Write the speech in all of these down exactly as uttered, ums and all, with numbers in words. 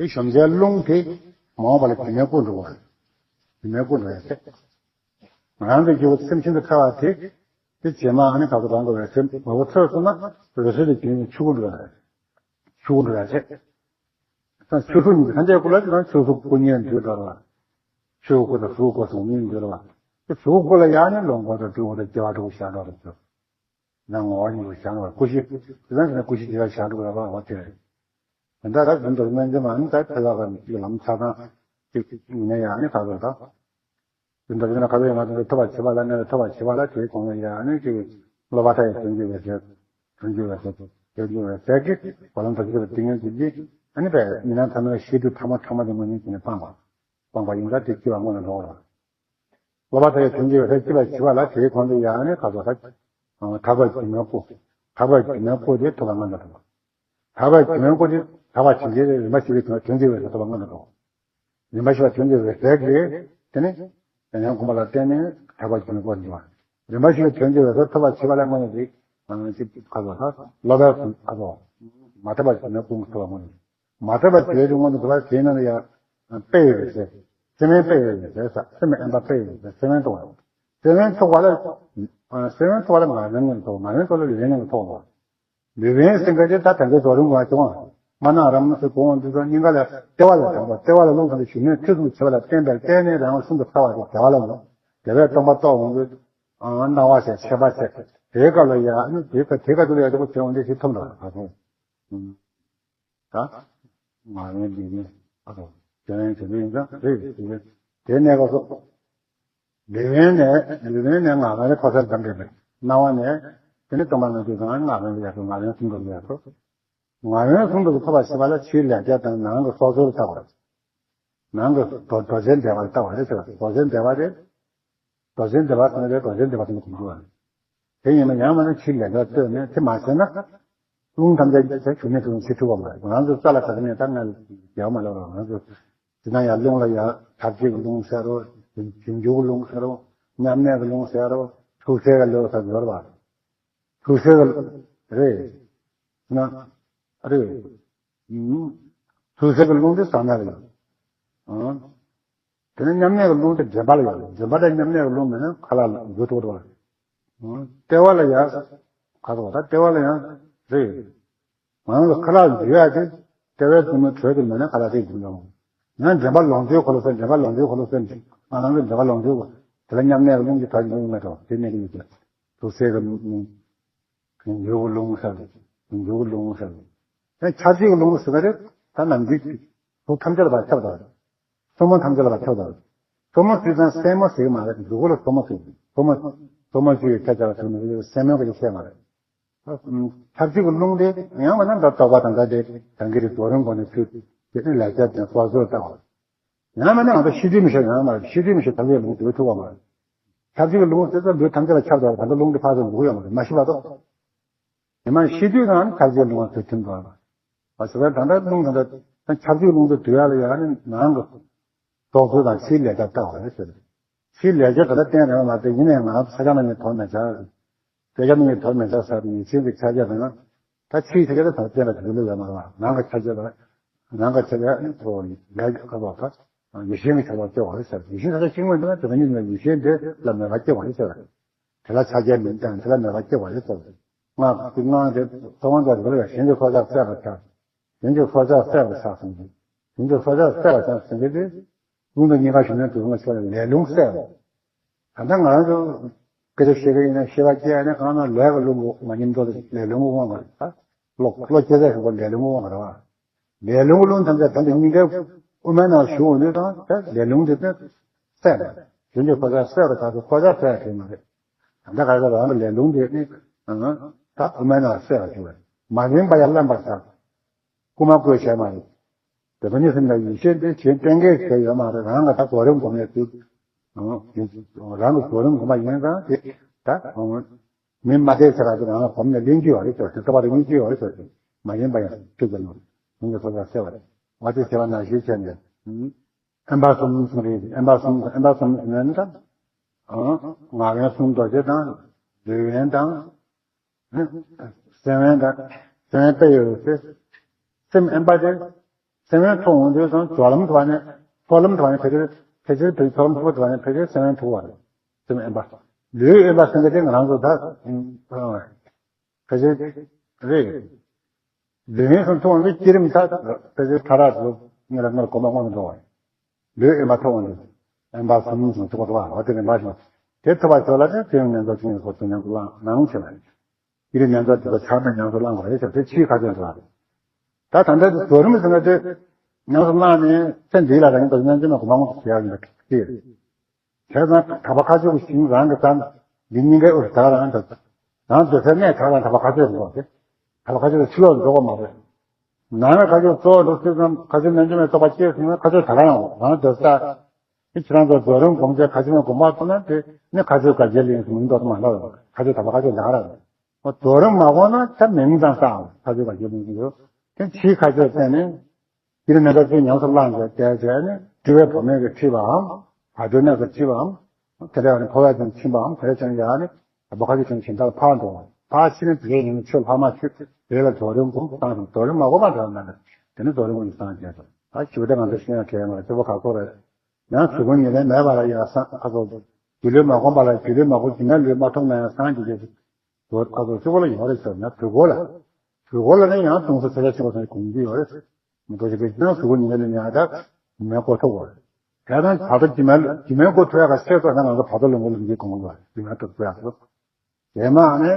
དེ་གཞོམ་བྱའི་རླུང་དེ་མ་འོངས་པ་ལ་སྒྱུ་མའི་སྐུ་འགྲོ་བ་རེད། སྒྱུ་མའི་སྐུ་འགྲོ་བའི་ཚེ། ང་རང་གི་སྒྱུ་སེམས་ཤིན་ཏུ་ཕྲ་བ་དེ། དེ་རྗེས་མ་ཨ་ནི་ག་ཚོད་རང་འགྲོ་བའི་ཚེ་མ་བུ་ཚོད་སོང་ན་རི་སུལ་དུ་གྱུར་ནས་ཆུ་སྐུ་འགྲོ་བ་རེད། ཆུ་སྐུ་འགྲོ་བའི་ཚེ། ད་ཆུ་སྐུ་ནི་ཐམས་ཅད་སྐུ་ལ་ཆུ་སྐུ་སྐུ་གཉིས་འདུས་འགྲོ་བ། ཆུ་སྐུ་དང་གཟུགས་སྐུ་གསུམ་གཉིས་འདུས་འགྲོ་བ། དེ་གཟུགས་སྐུ་ལ་ཡང་ནི་ལོངས་སྐུ་དང་སྤྲུལ་སྐུ་དང་སྐྱེ་བ་དྲུག་བཞག་འགྲོ་བ་ཚོ། ནང་ངོ་བོ་ཉིད་དུ་བཞག་པར་སྐུ་བཞི། དེ་ཙམ་ཞིག་ན་སྐུ་བཞི་དེ་ལ་བཞག་འགྲོ་བའི་བར་བ་དེ་རེད། དེ་འདྲ་ར་རྫུན་དུ་སྨན་བརྩི་མ་ནི་ད་ཕལ་ཆེར་གཅིག་ལམ་ཆ་ཚང་གཅིག་ཡིན་ན་ཡང་ནི་ཁ་ཚོད་ད། རྫུན་དུ་ཡིན་ན་ཁ་ཚོད་ཡང་ང་ཚོ་ཐོབ་པར་བྱེད་པ་ལ་གནས་ཐོབ་པར་བྱེད་པ་ལ་དེའི་གོང་ལ་ཡང་ནི་གཅིག་སློབ་པ་མཐའ་ཡས་དོན་གྱི་འོད་ཟེར། དོན་གྱི་འོད་ཟེར། དོན་གྱི་འོད་ཟེར་གྱི་གོ་ལམ་དུ་གཅིག་ལ་ཏིང་ངེ་འཛིན་གྱི་ཨ་ནི་པས་མི་སྣང་ཐ་མའི་ཤེས་སྒྲིབ་ཕྲ་མོ་ཕྲ་མོ་དེ་དངོས་གནས་ཀྱི་ནི་སྤངས་པ། སྤངས་པ་ཡིན་ཙང་དེ་སྐྱེ་བ་སྔོན་ལ་འགྲོ་བ། སློབ་པ་དེ་ཡི་དོན་གྱི་འོད་ཟེར་སྐྱེ་བར་བྱེད་པ་ལ་དེའི་གོང་དུ་ཡང་ནི་ཁ་ཚོད་ད། དག་པའི་སྒྱུ་མའི་སྐུ། དག་པའི་སྒྱུ་མའི་སྐུ་དེ་ཐོབ་པ་སྔོན་དུ་འགྲོ། དག་པའི་སྒྱུ་མའི་སྐུ་དེ་དག་པ་བྱིན་གྱིས་རིམ་པ་བཞི་པའི་དོན་གྱི་འོད་ཟེར་ཐོབ་པ་སྔོན་དུ་འགྲོ། རིམ་པ་བཞི་པ་དོན་གྱི་འོད་ཟེར་གྱིས་དེ་ནི་ཡང་ཡང་སྒོམ་པ་ལ་བརྟེན་ནས་དག་པའི་སྒྱུ་མའི་སྐུ་འགྲོ་བ། རིམ་པ་བཞི་པའི་དོན་གྱི་འོད་ཟེར་ཐོབ་པར་བྱེད་པ་ལ་སྔོན་དུ་ཅིག་ཁ་ཚོད་ད་སློབ་པའི་ཁ་ཚོད་མ་ཐོབ་པའི་སྒྱུ་མའི་སྐུ་ཐོབ་པ་སྔོན་དུ། མ་ཐོབ་པ་བྱེད་དུས་སྔོན་དུ་འགྲོ་བ་དེའི་ནང་ལ་ཡང་དཔེ་ཡོད་པའི་ཚེ། སེམས་དཔེ་ཡོད་པའི་ཚེ་ས་སེམས་དབེན་པ་དཔེ་ཡོད་པའི་ཚེ་སེམས་དབེན་རྟོགས་པ། སེམས་དབེན་རྟོགས་པ་ལ། སེམས་དབེན་རྟོགས་པ་ལ་ངག་དབེན་ངོས་ཐོགས། ངག་དབེན་རྟོགས་ལ་ལུས་དབེན་ངོས་ཐོགས་པ། ལུས་དབེན་སེམས་དཔེ་དེ་ད་དང་གི་རྫོགས་རིམ་ངོས་བྱུང་བ། མ་ན་ར་མ་སུ་གོང་འདི་ཚོ་སྙིང་ག་ལ་ལྟེ་བ་ལ་དང་པོ་ལྟེ་བ་ལ་རླུང་གང་དུ་ཞུགས་ནས་མཐུ་གསུམ་བྱེད་པ་ལ་བརྟེན་པའི་ལྟེ་གནས་རང་གསུམ་དུ་ཕྲ་བ་དེ་ལྟེ་བ་ལ་ངོས། དེ་བས་སྟོང་པ་རྟོགས་འོང་དུས། སྣང་བ་ཞེས་ཤེས་པ་ཆེ། དེའི་སྐབས་ལ་ཡང་ནི་དེའི་སྐབས་དེའི་སྐབས་དུ་ལ་ཡང་དེ་པོ་བྱེད་འོང་དེ་ཞིག་ཐུབ་འགྲོ་བ་དང་། ད། ང་རང་འདི་ནི་ཨ་རོ། དེ་རིང་དེ་རིང་ཙང་རེད་དེ། དེ་གནས་སྐབས་སུ། ལུས་དབེན་ནས་ལུས་དབེན་ནས་ངག་དབེན་ལ་ཕོ་གསར་འདམ་རེད་པས། སྣང་བ་ནས། དེ་ནི་སྟོང་པ་ལྔ་བཅུ་ཙམ་ངག་དབེན་ལ་ཡར་སོང་། ངག་དབེན་གསུམ་དུ་ཡར་སོང་། ངག་དབེན་གསུམ་དུ་ཐོབ་པར་བྱེད་པ་ལ་ཕྱིའི་ལས་བྱ་དང་ནང་གི་སྲོག་རྩོལ་ལ་བལྟ་བ་རེད། ནང་གི་རྡོ་རྡོ་རྗེའི་བཟླས་པ་ལ་བལྟ་བ་རེད་ཟེར་བ་རྡོ་རྗེའི་བཟླས་པ་རེད། རྡོ་རྗེ་འདི་བ་ཚང་རེ་རྡོ་རྗེ་འདི་བ་ཚང་གོམས་འགྲོ་བ། དེ་ཡིན་ན་ཡང་མ་ན་ཕྱིའི་ལས་ཀ་ལྟོས་ནས་དེ་མ་བྱས་ན། རླུང་ཐམས་ཅད་ཚེ་གཞུག་ནས་དུ་ཤི་ཐུབ་པ་མ་རེད། ང་ཚོ་རྩ་ལ་ཁ་ནས་ད་ང་རྒྱལ་མ་ལོ་རང་ཚོ། དེ་ན་ཡང་རླུང་ལ་ཡང་ཆར་ཆུའི་རླུང་ཟེར་རོ། རྒྱུན་འཇུག་རླུང་ཟེར་རོ། མཉམ་གནས་ཀྱི་རླུང་ཟེར་རོ། ཐུགས་སྲས་ཀྱི་རླུང་ཟེར་ཡོད་རེད་བ། ཐུགས་སྲས་ཀྱི་རེད། ན་རེད། ཐུགས་སྲས་ཀྱི་རླུང་དེ་གསང་གནས་ལ་ཡོད། དེ་ནས་མཉམ་གནས་ཀྱི་རླུང་དེ་དྲན་པ་ལ་ཡོད། དྲན་པ་དང་མཉམ་གནས་ཀྱི་རླུང་མེད་ན་ཁ་ལག་འགུལ་ཐུབ་རོགས། ལྟེ་བ་ལ་ཡ། ཁ་དོག་ད་ལྟེ་བ་ལ་ཡང་རེད། ང་རང་གི་ཁ་ལག་འཇུ་ཡག་དེ་ལྟེ་བའི་གཙུག་ནས་དྲོད་དེ་མེད་ན་ཁ་ལག་དེ་འཇུ་མི་ཡོང་། ཡང་དྲན་པ་ལོངས་སྤྱོད་འཁོར་ལོ་ཟེར། དྲན་པ་ལོངས་སྤྱོད་འཁོར་ལོ་ཟེར། ང་རང་གི་དྲན་པ་ལོངས་སྤྱོད་དེ་ལ་མཉམ་གནས་ཀྱི་རླུང་གི་དྲོད་ཀྱི་རླུང་མེད་དོ། དེ་གནས་ཀྱི་ཡོད་ཀྱི། ཐུགས་སྲས་ཀྱི་རླུང་། འཇུག་རླུང་ཟེར། འཇུག་རླུང་ཟེར། ཡང་ཆར་ཆུའི་རླུང་ཟེར་བ་རེད། ད་ནམ་རྒྱུན་དུག་ཐམས་ཅད་ལ་བ་ཁྱབ་དང་། སོར་མོ་ཐམས་ཅད་ལ་བ་ཁྱབ་དང་། སོར་མོ་ཟེར་ཙང་སེན་མོ་ཟེར་གྱི་མ་རེད། འཇུག་ལ་སོར་མོ་ཟེར། སོར་མོ། སོར་མོ་ཟེར་ཡོད་ཁྱབ་ཆ་ལ་ཟེར་མི་རེད། སེན་མོ་གི་ཟེར་མ་རེད། ཆར་ཆུའི་རླུང་དེ་ཡང་མ་ན་འདྲ་རྟོག་པ་དང་འདྲ་དེ་དང་གི་རིགས་རྫོགས་རིམ་སྒོ་ནས་ཚུད། དེ་ནི་ལས་བྱ་དེ་སོ་སོར་བལྟ་བ། ཡང་མིན་ན་ང་ཚོ་ཤི་དུས་མི་ཤི་ཡང་མ་རེད། ཤི་དུས་མི་ཤི་ཐམས་ཅད་ལུང་དུ་ཐུག་པ་མ་རེད། ཆར་ཆུའི་ལུང་ཟེར་ཙང་ལུས་ཐམས་ཅད་ལ་ཁྱབ་འགྲོ་བ་ད་ལྟ་རླུང་དེ་ཕར་ཚུར་འགུག་ཡོད་མ་རེད། མ་ཤི་བ་དོ། ཉི་མ་ཤི་དུས་ནང་ཆར་ཆུའི་ལུང་དུ་ཐིམ་འགྲོ་བ། བ་ཟེར་བ་ད་ལྟ་རླུང་ད་ལྟ་ཆར་ཆུའི་ལུང་དུ་སྡུད་ཡག་ལ་ཡང་ནི་ནང་གི་རྟོག་ཚོད་དང་ཕྱིའི་ལས་ཀ་ལྟ་བ་རེད་ཟེར། ཕྱིའི་ལས་ཀ་ད་ལྟ་བསྟན་རེད་བ་མ་རེད། ཡིན་ནའི་ང་ཚོ་ས་ཆ་ནང་ནས་དོར་མེད་ཆ། ས་ཆ་ནང་ནས་དོར་མེད་ཆ་ཟེར་ཡིད་ཆེས་ཀྱི་ཆ་རྐྱེན་དང་། ད་ཕྱིའི་ཆ་རྐྱེན་དང་བརྟེན་པ་དེ་ལོས་ཡོད་མ་རེད་བ། ནང་གི་ཆ་རྐྱེན་དང་། ནང་གི་ཆ་རྐྱེན་ནི་ཁོ་ལས་ཀ་བ་ད་ཡིད་ཆེས་ཀྱི་ཆ་རྐྱེན་སྐྱེ་བ་རེད་ཟེར། ཡིད་ཆེས་ཆ་རྐྱེན་སྐྱེ་དགོས་འདུག་ན་དེ་ལ་ཉིད་ནས་ཡིད་ཆེས་དེ་ལ་མོས་པ་སྐྱེ་བ་རེད་ཟེར། དེ་ལ་ཆ་རྐྱེན་མིན་ཀྱང་དེ་ལ་མོས་པ་སྐྱེ་བ་རེད་ཟེར། སྔགས་ཀྱི་སྔགས་དེ་ཚོགས་དབང་དང་རིགས་ལ་གཞན་གྱི་སྲོག་ཆགས་བསད་པར་བྱ། གཞན་གྱི་སྲོག་ཆགས་བསད་པར་བྱ་གསུངས་ཏེ། གཞན་གྱི་སྲོག་ཆགས་བསད་པར་བྱ་ཟེར་མཁན་དེ། རླུང་དང་གཉིས་ཀ་ཞུགས་ནས་དུག་ལྔ་ཆོད་ལས་རླུང་བསད་པ། ད་ལྟ་ང་རང་ཚོ་སྐད་ཆ་བཤད་ཀྱི་ཡིན་ན་བཤད་པ་སྐྱེ་ཡ་ནི་གང་ན་ལས་ཀྱི་རླུང་གི་མ་ཉམས་རྟོགས་ལས་རླུང་གི་དབང་གིས་ད་བློ་བློ་སྐྱེ་ས་ཞིག་པ་ལས་རླུང་གི་དབང་གིས་རེད་བ། ལས་རླུང་གི་རླུང་ཐམས་ཅད་ད་ལྟ་སྙིང་གའི་དབུ་མའི་ནང་ཞུགས་འོང་དུས་ད་ལས་རླུང་དེ་ཚོ་བསད་པ། གཞན་གྱི་སྲོག་ཆགས་བསད་པ་ད་ཚོ་སྲོག་ཆགས་བསད་ཡ་དེ་མ་རེད། ད་ལྟ་ག་རེ་རང་གི་ལས་རླུང་དེ་ནི་ད་དབུ་མའི་ནང་བསད་པ་ཞིག་རེད། མ་རིག་པ་ཡང་བརླམས་པར་བྱ། རྐུ་མ་བརྐུས་བྱས་མ་རེད། དེ་ཚོ་ནི་སེམས་ལ་ཡིད་ཆེས་དེ་གཞན་གཏན་འཁེལ་བྱས་ཡོད་མ་རེད། རང་གི་ད་གོ་རིམ་སྒོམ་ནས་དུས། རང་གི་གོ་རིམ་སྒོམ་པ་ཡིན་ཙང་དེ་ད་མི་མ་དེ་ཚེ་ར་དེ་རང་ལ་སྒོམ་ནས་ལེན་གྱི་ཡོད་རེད་ཟེར། དེ་ལྟ་བ་དེ་གཉིས་ཀྱི་ཡོད་རེད་ཟེར། མ་ཡིན་པ་ཡང་ཐུག་པ་ཡོད། མི་འདི་ཚོ་ལ་བསད་པ་རེད། འོ་དེ་བྱས་པ་ནང་བཞིན་བྱས་ནས། དབེན་པ་གསུམ་གསུམ་རེད། དབེན་པ་གསུམ་དབེན་པ་གསུམ་ཟེར་ན་ནི་ད། ངག་དབེན་གསུམ་རྡོ་རྗེ་དང་། ལུས་དབེན་དང་། སེམས་དབེན་དང་། སེམས་དབེན་དཔེ་ཡོད་ཟེར། སེམས་དབེན་པ་དེ། སེམས་དབེན་ཐོབ་འོང་དུས་ཙང་སྦྱོར་ལམ་དུ་བ་ནས་ཚོགས་ལམ་དུ་བ་ནས་ཕལ་ཆེར་ཕལ་ཆེར་ཕལ་ཚོགས་ལམ་དུ་བ་ནས་ཕལ་ཆེར་སེམས་དབེན་ཐོབ་པ་རེད། སེམས་དབེན་པ། ལུས་དབེན་པ་ཟེར་མཁན་དེ་ང་རང་ཚོ་ད་ཕལ་ཆེར་རེད། ལུས་དབེན་སུ་ཐོབ་འོང་དུས་བསྐྱེད་རིམ་ད་ཕལ་ཆེར་ཕྲ་རགས་སུ་སྔོན་ལ་སྔོན་ལ་གོམས་པ་སྔོན་དུ་འགྲོ་བ་རེད། ལུས་དབེན་པ་ཐོབ་འོང་དུས་དབེན་པ་གསུམ་ཞིག་ཐོབ་པ་འདུག་བ། འོ་དེ་རིམ་པ་བཞིན་དེ་ཐོབ་པ་ཞོར་ལ་ནི་དེ་ཡང་ཉན་ཐོས་ཆོས་ཉན་སོགས་ཉམས་སུ་བླང་གནང་བྱེད་པ་རེད། ཡིད་ལ་ཉན་ཐོས་དེ་ཚོ་ཆགས་མེད་ཉམས་སུ་བླང་དགོས་རེད་ཟེར་དེ་ཕྱིའི་ཁ་ཆོས་འདྲ་བ་རེད། ད་ད་ལྟ་དེ་རྫོགས་རིམ་ཟེར་ན་དེ་ཉམས་སུ་བླངས་ནས་ཚེ་འདི་ལ་རང་གི་ཉམས་ཀྱི་ནང་གོ་མ་འོང་བ་ཞིག་ཡག་ཡིན་པ་དེ་རེད། བྱས་ཙང་དག་པ་ཁ་ཆོས་ཀྱི་ཞིང་རང་གི་ཙམ་འདི་སྙིང་གའི་དབུས་ད་རང་དུ་རང་སྡོད་སའི་གནས་ད་རང་དག་པ་ཁ་ཆོས་རེད་འདུག་སྟེ། དག་པ་ཁ་ཆོས་ཕྱི་ལོགས་འགྲོ་དགོས་མ་རེད། ནང་ལ་ཁ་ཆོས་གཙོ་བོ་འགྲོ་ཚུལ་ཙམ་ཁ་ཆོས་རྣལ་འབྱོར་མའི་རྟོགས་པ་སྐྱེས་སོང་ན་ཁ་ཆོས་ད་རང་ཡོང་རང་སྡོད་ས། དེ་ཁྱེད་རང་ཚོ་རྫོགས་རིམ་སྒོམ་ཚེ་ཁ་ཆོས་མ་སྒོམ་པ་ཐུབ་ན་དེ་ནི་ཁ་ཆོས་དགའ་རྒྱལ་གླིང་མིང་འདོགས་མ་ལབ། ཁ་ཆོས་དག་པ་ཁ་ཆོས་ད་རང་རེད། རྫོགས་རིམ་མ་གོ་ན་ད་མིང་ཙམ་བཏགས་ཁ་ཆོས་དགའ་རྒྱལ་གླིང་ཡོད། དེ་ཕྱིའི་ཁ་ཆོས་བསྟན་ནས་ཡིད་ལ་ཉན་ཐོས་ཚུལ་ཉམས་སུ་བླངས་བྱས་བསྡད་བྱས་ནས་སྤྲུལ་པའི་བུ་མོས་ཀྱིས་ཁྲིད་པའམ་བར་དོའི་གནས་སུ་ཁྲིད་པའམ་དེ་འདྲ་ཡང་ནི་འཕོ་བའི་དོན་ཕྱིན་པའམ་དེ་འདྲ་བྱས་ནས་ཡང་ནི་དག་པ་ཁ་ཆོས་ཀྱི་ཞིང་དག་ལ་ཕར་འགྲོ་བ་ཕར་ཕྱིན་ནས་དེ་ཡིན་ནི་ཆོས་ལྷག་མ་ཆོས་དེ་ལ་རྫོགས་རིམ་སྒོམ་བཏང་ཞིང་རྫོགས་རིམ་མ་གོ་བ་འདྲ་བ་མེད་ལ་དེ་ནི་རྫོགས་རིམ་སྒོམ་ཞིང་སངས་རྒྱས་སོ། ད་ཞུ་བ་དེ་ང་ཚོ་ཤེས་ཡ་གལ་མ་རེད། སྐྱོ་པོ་ཁག་པོ་རེད། ཡང་གཟུགས་པོ་ཉིད་ལས་མེད་པ་ལ་ཡང་སངས་ཁ་ཚོ། སྒྱུ་ལུས་མ་གོམས་པ་ལ་སྒྱུ་ལུས་མ་གོམས་སྒྱུ་མའི་ལུས་མ་ཐོབ་ན་ཡང་སངས་རྒྱས་ཀྱི་ལོ་ཁ་ཚོ་གཅིག་པོ་ལ་ཡོད་རེད་ཟེར་ན་དུས་འཁོར་ལ། དུས་འཁོར་ལ་ནི་ཡང་སྟོང་གསལ་ཕྱག་རྒྱ་ཆེན་པོ་ཟེར་གོང་འདི་ཡོད་རེད། མི་ཐོག་ཞིག་གི་ཡང་གཟུགས་པོ་ཉིད་ལས་མེད་ཡང་ད་སྒྱུ་མའི་སྒོ་ཐོབ་པ་རེད། དེ་དང་བར་དོ་སྒྱུ་མའི་སྒྱུ་མའི་སྒོ་ཐོབ་ཡག་ག་ཤེས་ཐོག་ན་ང་ཚོ་བར་དོ་ལུང་གོ་ལུང་གི་གོང་ལ་སྒྱུ་མའི་སྒོ་ཐོབ་ཡག་སོ། རྗེས་མ་ནི།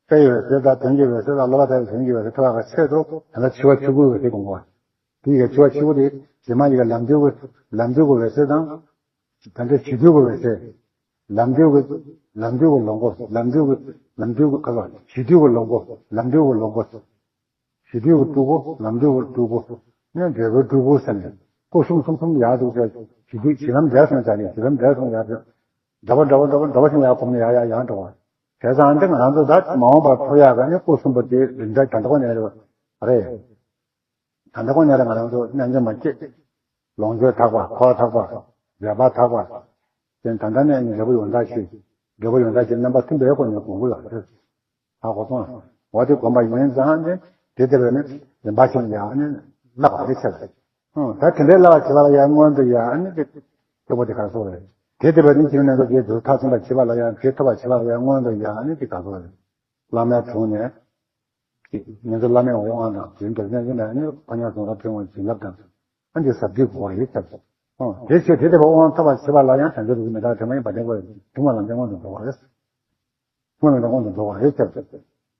དཔེ་ཡི་འོད་གསལ་དང་དོན་གྱི་འོད་གསལ་དང་སློབ་པ་དང་དོན་གྱི་འོད་གསལ་ཐོབ་པ་ཆེད་དུ་ད་ལྟ་འཆི་བ་ཆོས་སྐུའི་འོད་གསལ་དགོངས་པ། དེ་ཡི་འཆི་བ་ཆོས་སྐུ་དེ་རྗེས་མ་ཡི་གེ་ལམ་དུས་ཀྱི་ལམ་དུས་ཀྱི་འོད་གསལ་དང་། ད་ལྟ་བྱེད་དུས་ཀྱི་འོད་གསལ། ལམ་དུས་ཀྱི་ལམ་དུས་ཀྱི་ལོངས་སྐུ། ལམ་དུས་ཀྱི་ལམ་དུས་ཀྱི་ག་ལ་བྱེད་དུས་ཀྱི་ལོངས་སྐུ། ལམ་དུས་ཀྱི་ལོངས་སྐུ། བྱེད་དུས་ཀྱི་སྤྲུལ་སྐུ། ལམ་དུས་ཀྱི་སྤྲུལ་སྐུ། ནི་འབྲས་བུའི་སྤྲུལ་སྐུ་ཟེར་ནས་སྐུ་གསུམ་གསུམ་གསུམ་ཡར་འདུག་ཟེར་བྱེད་དུས་བྱེད་ལམ་འདས་སོང་ཙང་ནས་བྱེད་ལམ་འདས་སོང་ཡར་འདུག་འདྲ་པོ་འདྲ་པོ་འདྲ་པོ་འདྲ་པོ་ཞིག་ལ་ཡར་གོམས་ནས་ཡར་ཡར་ཡར་འགྲོ་བ། བྱས་ཙང་འདི་ང་རང་ཚོ་ད་མ་འོངས་པར་ཐོབ་ཡག་ག་ནི་སྐུ་གསུམ་པོ་དེ་རིམ་གྲོ་ད་ལྟ་ཁོ་ནས་རེད། ད་ལྟ་ཁོ་ནས་རེད་ང་རང་ཚོ་རྣལ་འབྱོར་མ་སྐྱེས། ལོངས་སྤྱོད་དག་པ་འཁོར་དག་པ། མཛད་པ་དག་པ། དེ་ད་ལྟ་ནས་འབྲས་བུ་ཡོངས་གྲགས་ཤིག་འབྲས་བུ་ཡོངས་གྲགས་ཤིག་རྣམ་པ་མཐུན་པའི་སྒོ་ནས་གོང་བུ་ལ་རེད། ཧ་གོ་སོང་། འོ་དེ་གོམས་པ་ཡིན་ཙང་ནི་དེ་དེ་བས་ནི་རིམ་པ་བཞིན་ཡང་ནི་བཀླག་པ་རེད་ཆེ་བས། ཨང་ད་དེ་འདྲའི་བཀླག་པ་བྱེད་པ་ལ་ཡང་སྔོན་དུ་ཡང་ནི་དེ་སྐྱོ་པོ་དེ་ག་སོགས་རེད། དེ་དེ་བས་ནི་ཅི་ནས་ཀྱི་རྗེས་སུ་མཐར་ཕྱིན་པ་བྱེད་པ་ལ་ཡང་དེ་ཐོབ་པ་བྱེད་པ་ལ་ཡང་སྔོན་དུ་ཡང་ནི་དེ་ག་སོགས་རེད། བླ་མའི་དྲུང་ནས་ཀྱི་ང་ཚོ་བླ་མའི་དབང་དང་དེ་འདྲ་ནས་ཀྱི་ནས་ནི་ཕ་ཉག་སོང་ལ་ཕན་བ་བྱིན་རླབས་དང་ཨ་འདི་ཟབ་རྒྱས་གོ་རེད་ཆེ་བས། ཨང་དེ་ཆེ་དེ་དེ་བས་དབང་ཐོབ་པ་བྱེད་པ་ལ་ཡང་དེ་ཚོ་རིགས་མི་དག་དེ་མ་ཡིན་པ་དེ་བས་དུ་མ་ལ་འདི་སྔོན་དུ་འགྲོ་བ་རེད། སྔོན་ལ་སྔོན་དུ་འགྲོ་བ་རེད་ཟེར་ཏེ།